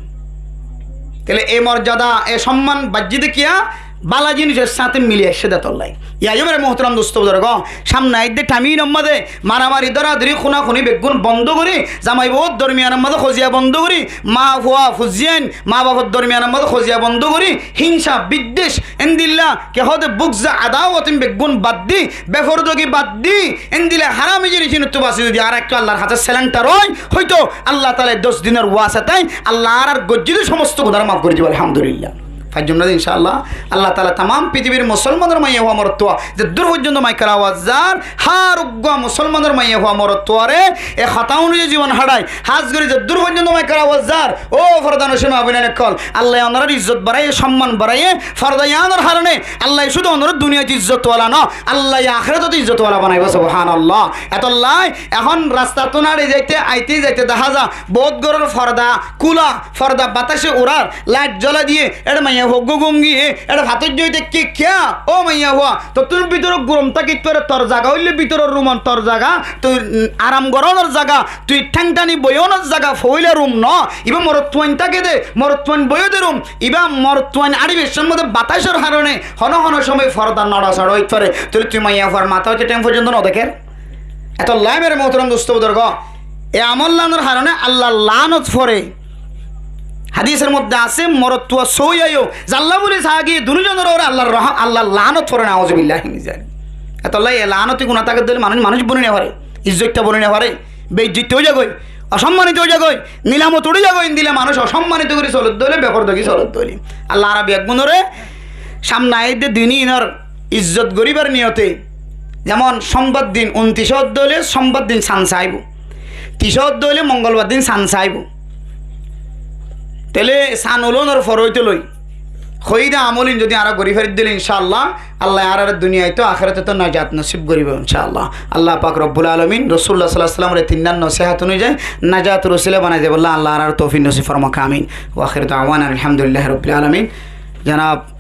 Tóile e morzoda, e somman baijjé de kiyá? Bála jinisor sáte mili aiccé de tolla. Yá, yó mere muhtaram dustó buzurgó, samne aidde thaim inor mazé maramari, dóradóri, kúnakúni beggún bondo gorí, zamai bouwor dormiyanor mazé hoziya bondo gorí, ma fua fuain, ma bafor dormiyanor mazé hoziya bondo gorí, hínsa, biddec, endilla, ki hoó de, bugza, adawat ín beggún bad di, befordagi bad di, endilla harami jinis ínottú basi zodi añára ekku Allar hañsé selentar ói, hoito Allah taala e doc dinor wasatai Allah añárar goijjé de somosto gunáre maf gorí dibo, alhamdulillah. Faijjum na de, inshaAllah. Allah taala tamam pitibir musolmanor maiyafua morotfua, zeddúr foijjonto maikor awaz zar, hár uggwá musolmanor maiyafua morotfuare e hotá onuzai zibon háçai, hás gorí zeddúr foijjonto maikor awaz zar, ó fordanocin ma boinain ókkol, Allaye onorar izzot baraiye, somman baraiye, forda iyanor harone Allaye cúdu onoré duniyait izzot wala no, Allaye ahératot izzot wala banaibo, subhanallah. Etolla ehón rastattún ári zaite, aite zaite dahá za, bout góror forda kúla, forda bataice urar, lait zolai diye, ére maiyafua uggwá gúm giyé, ére fatóijja ói táikke, kiyá, ó maiyafua, tottún bútore gorom tákit fare, tor zaga óilde bútoror rumon tor zaga, tui, um, aram gorónor zaga, tui théng tháni boiyónor zaga, foóila rum no, ibá morotfuain táke de, morotfuain boiyé de rum, ibá morotfuain ári beccór modde bataicor harone, hono hono cómoi forda norasoça óit fare, tóile tui maiyafuar matá óite théng foijjonto no dekér? Etolla mere muhtaram dustó buzurgó, e amollanor harone Allar laanot fore. Hadisor modde asé, morotfua sóiya yó, zalla buli saá giyé, dunúzonor uore Allar roham, Allar laanot fore, nauzubillahi min zalik. Etolla e laanoti guná táke de óile manúic, manúic boni no fare, izzotta boni no fare. Beijjot ói zagói, osommanito ói zagói, nilamot uçí zagói, endilla manúic osommanito gorí solodde óile, befordagi solodde óile. Allah añára beggúnoré samne aiyédde din inor izzot goríbar niyote, zemon sombar din untic ódde óile sombar din san saibó, tic ódde óile mongolbar din san saibó. Tóile san ulonor fore óite loi hoiyé de amolin zodi añára gorí faridde óile, incá Allah, Allah añáráre duniyait ó akératot ó najat nosib goríbo, incá Allah. Allah pak Robbul Alamin Rosulullah sallallahu alaihi wasallamor e tinnwar nosihot onuzai najator usila banai dibolla Allah añáráre toufik nosib formok, amin. Wa akhiru da'wana anil hamdulillahi rabbil alamin. Janab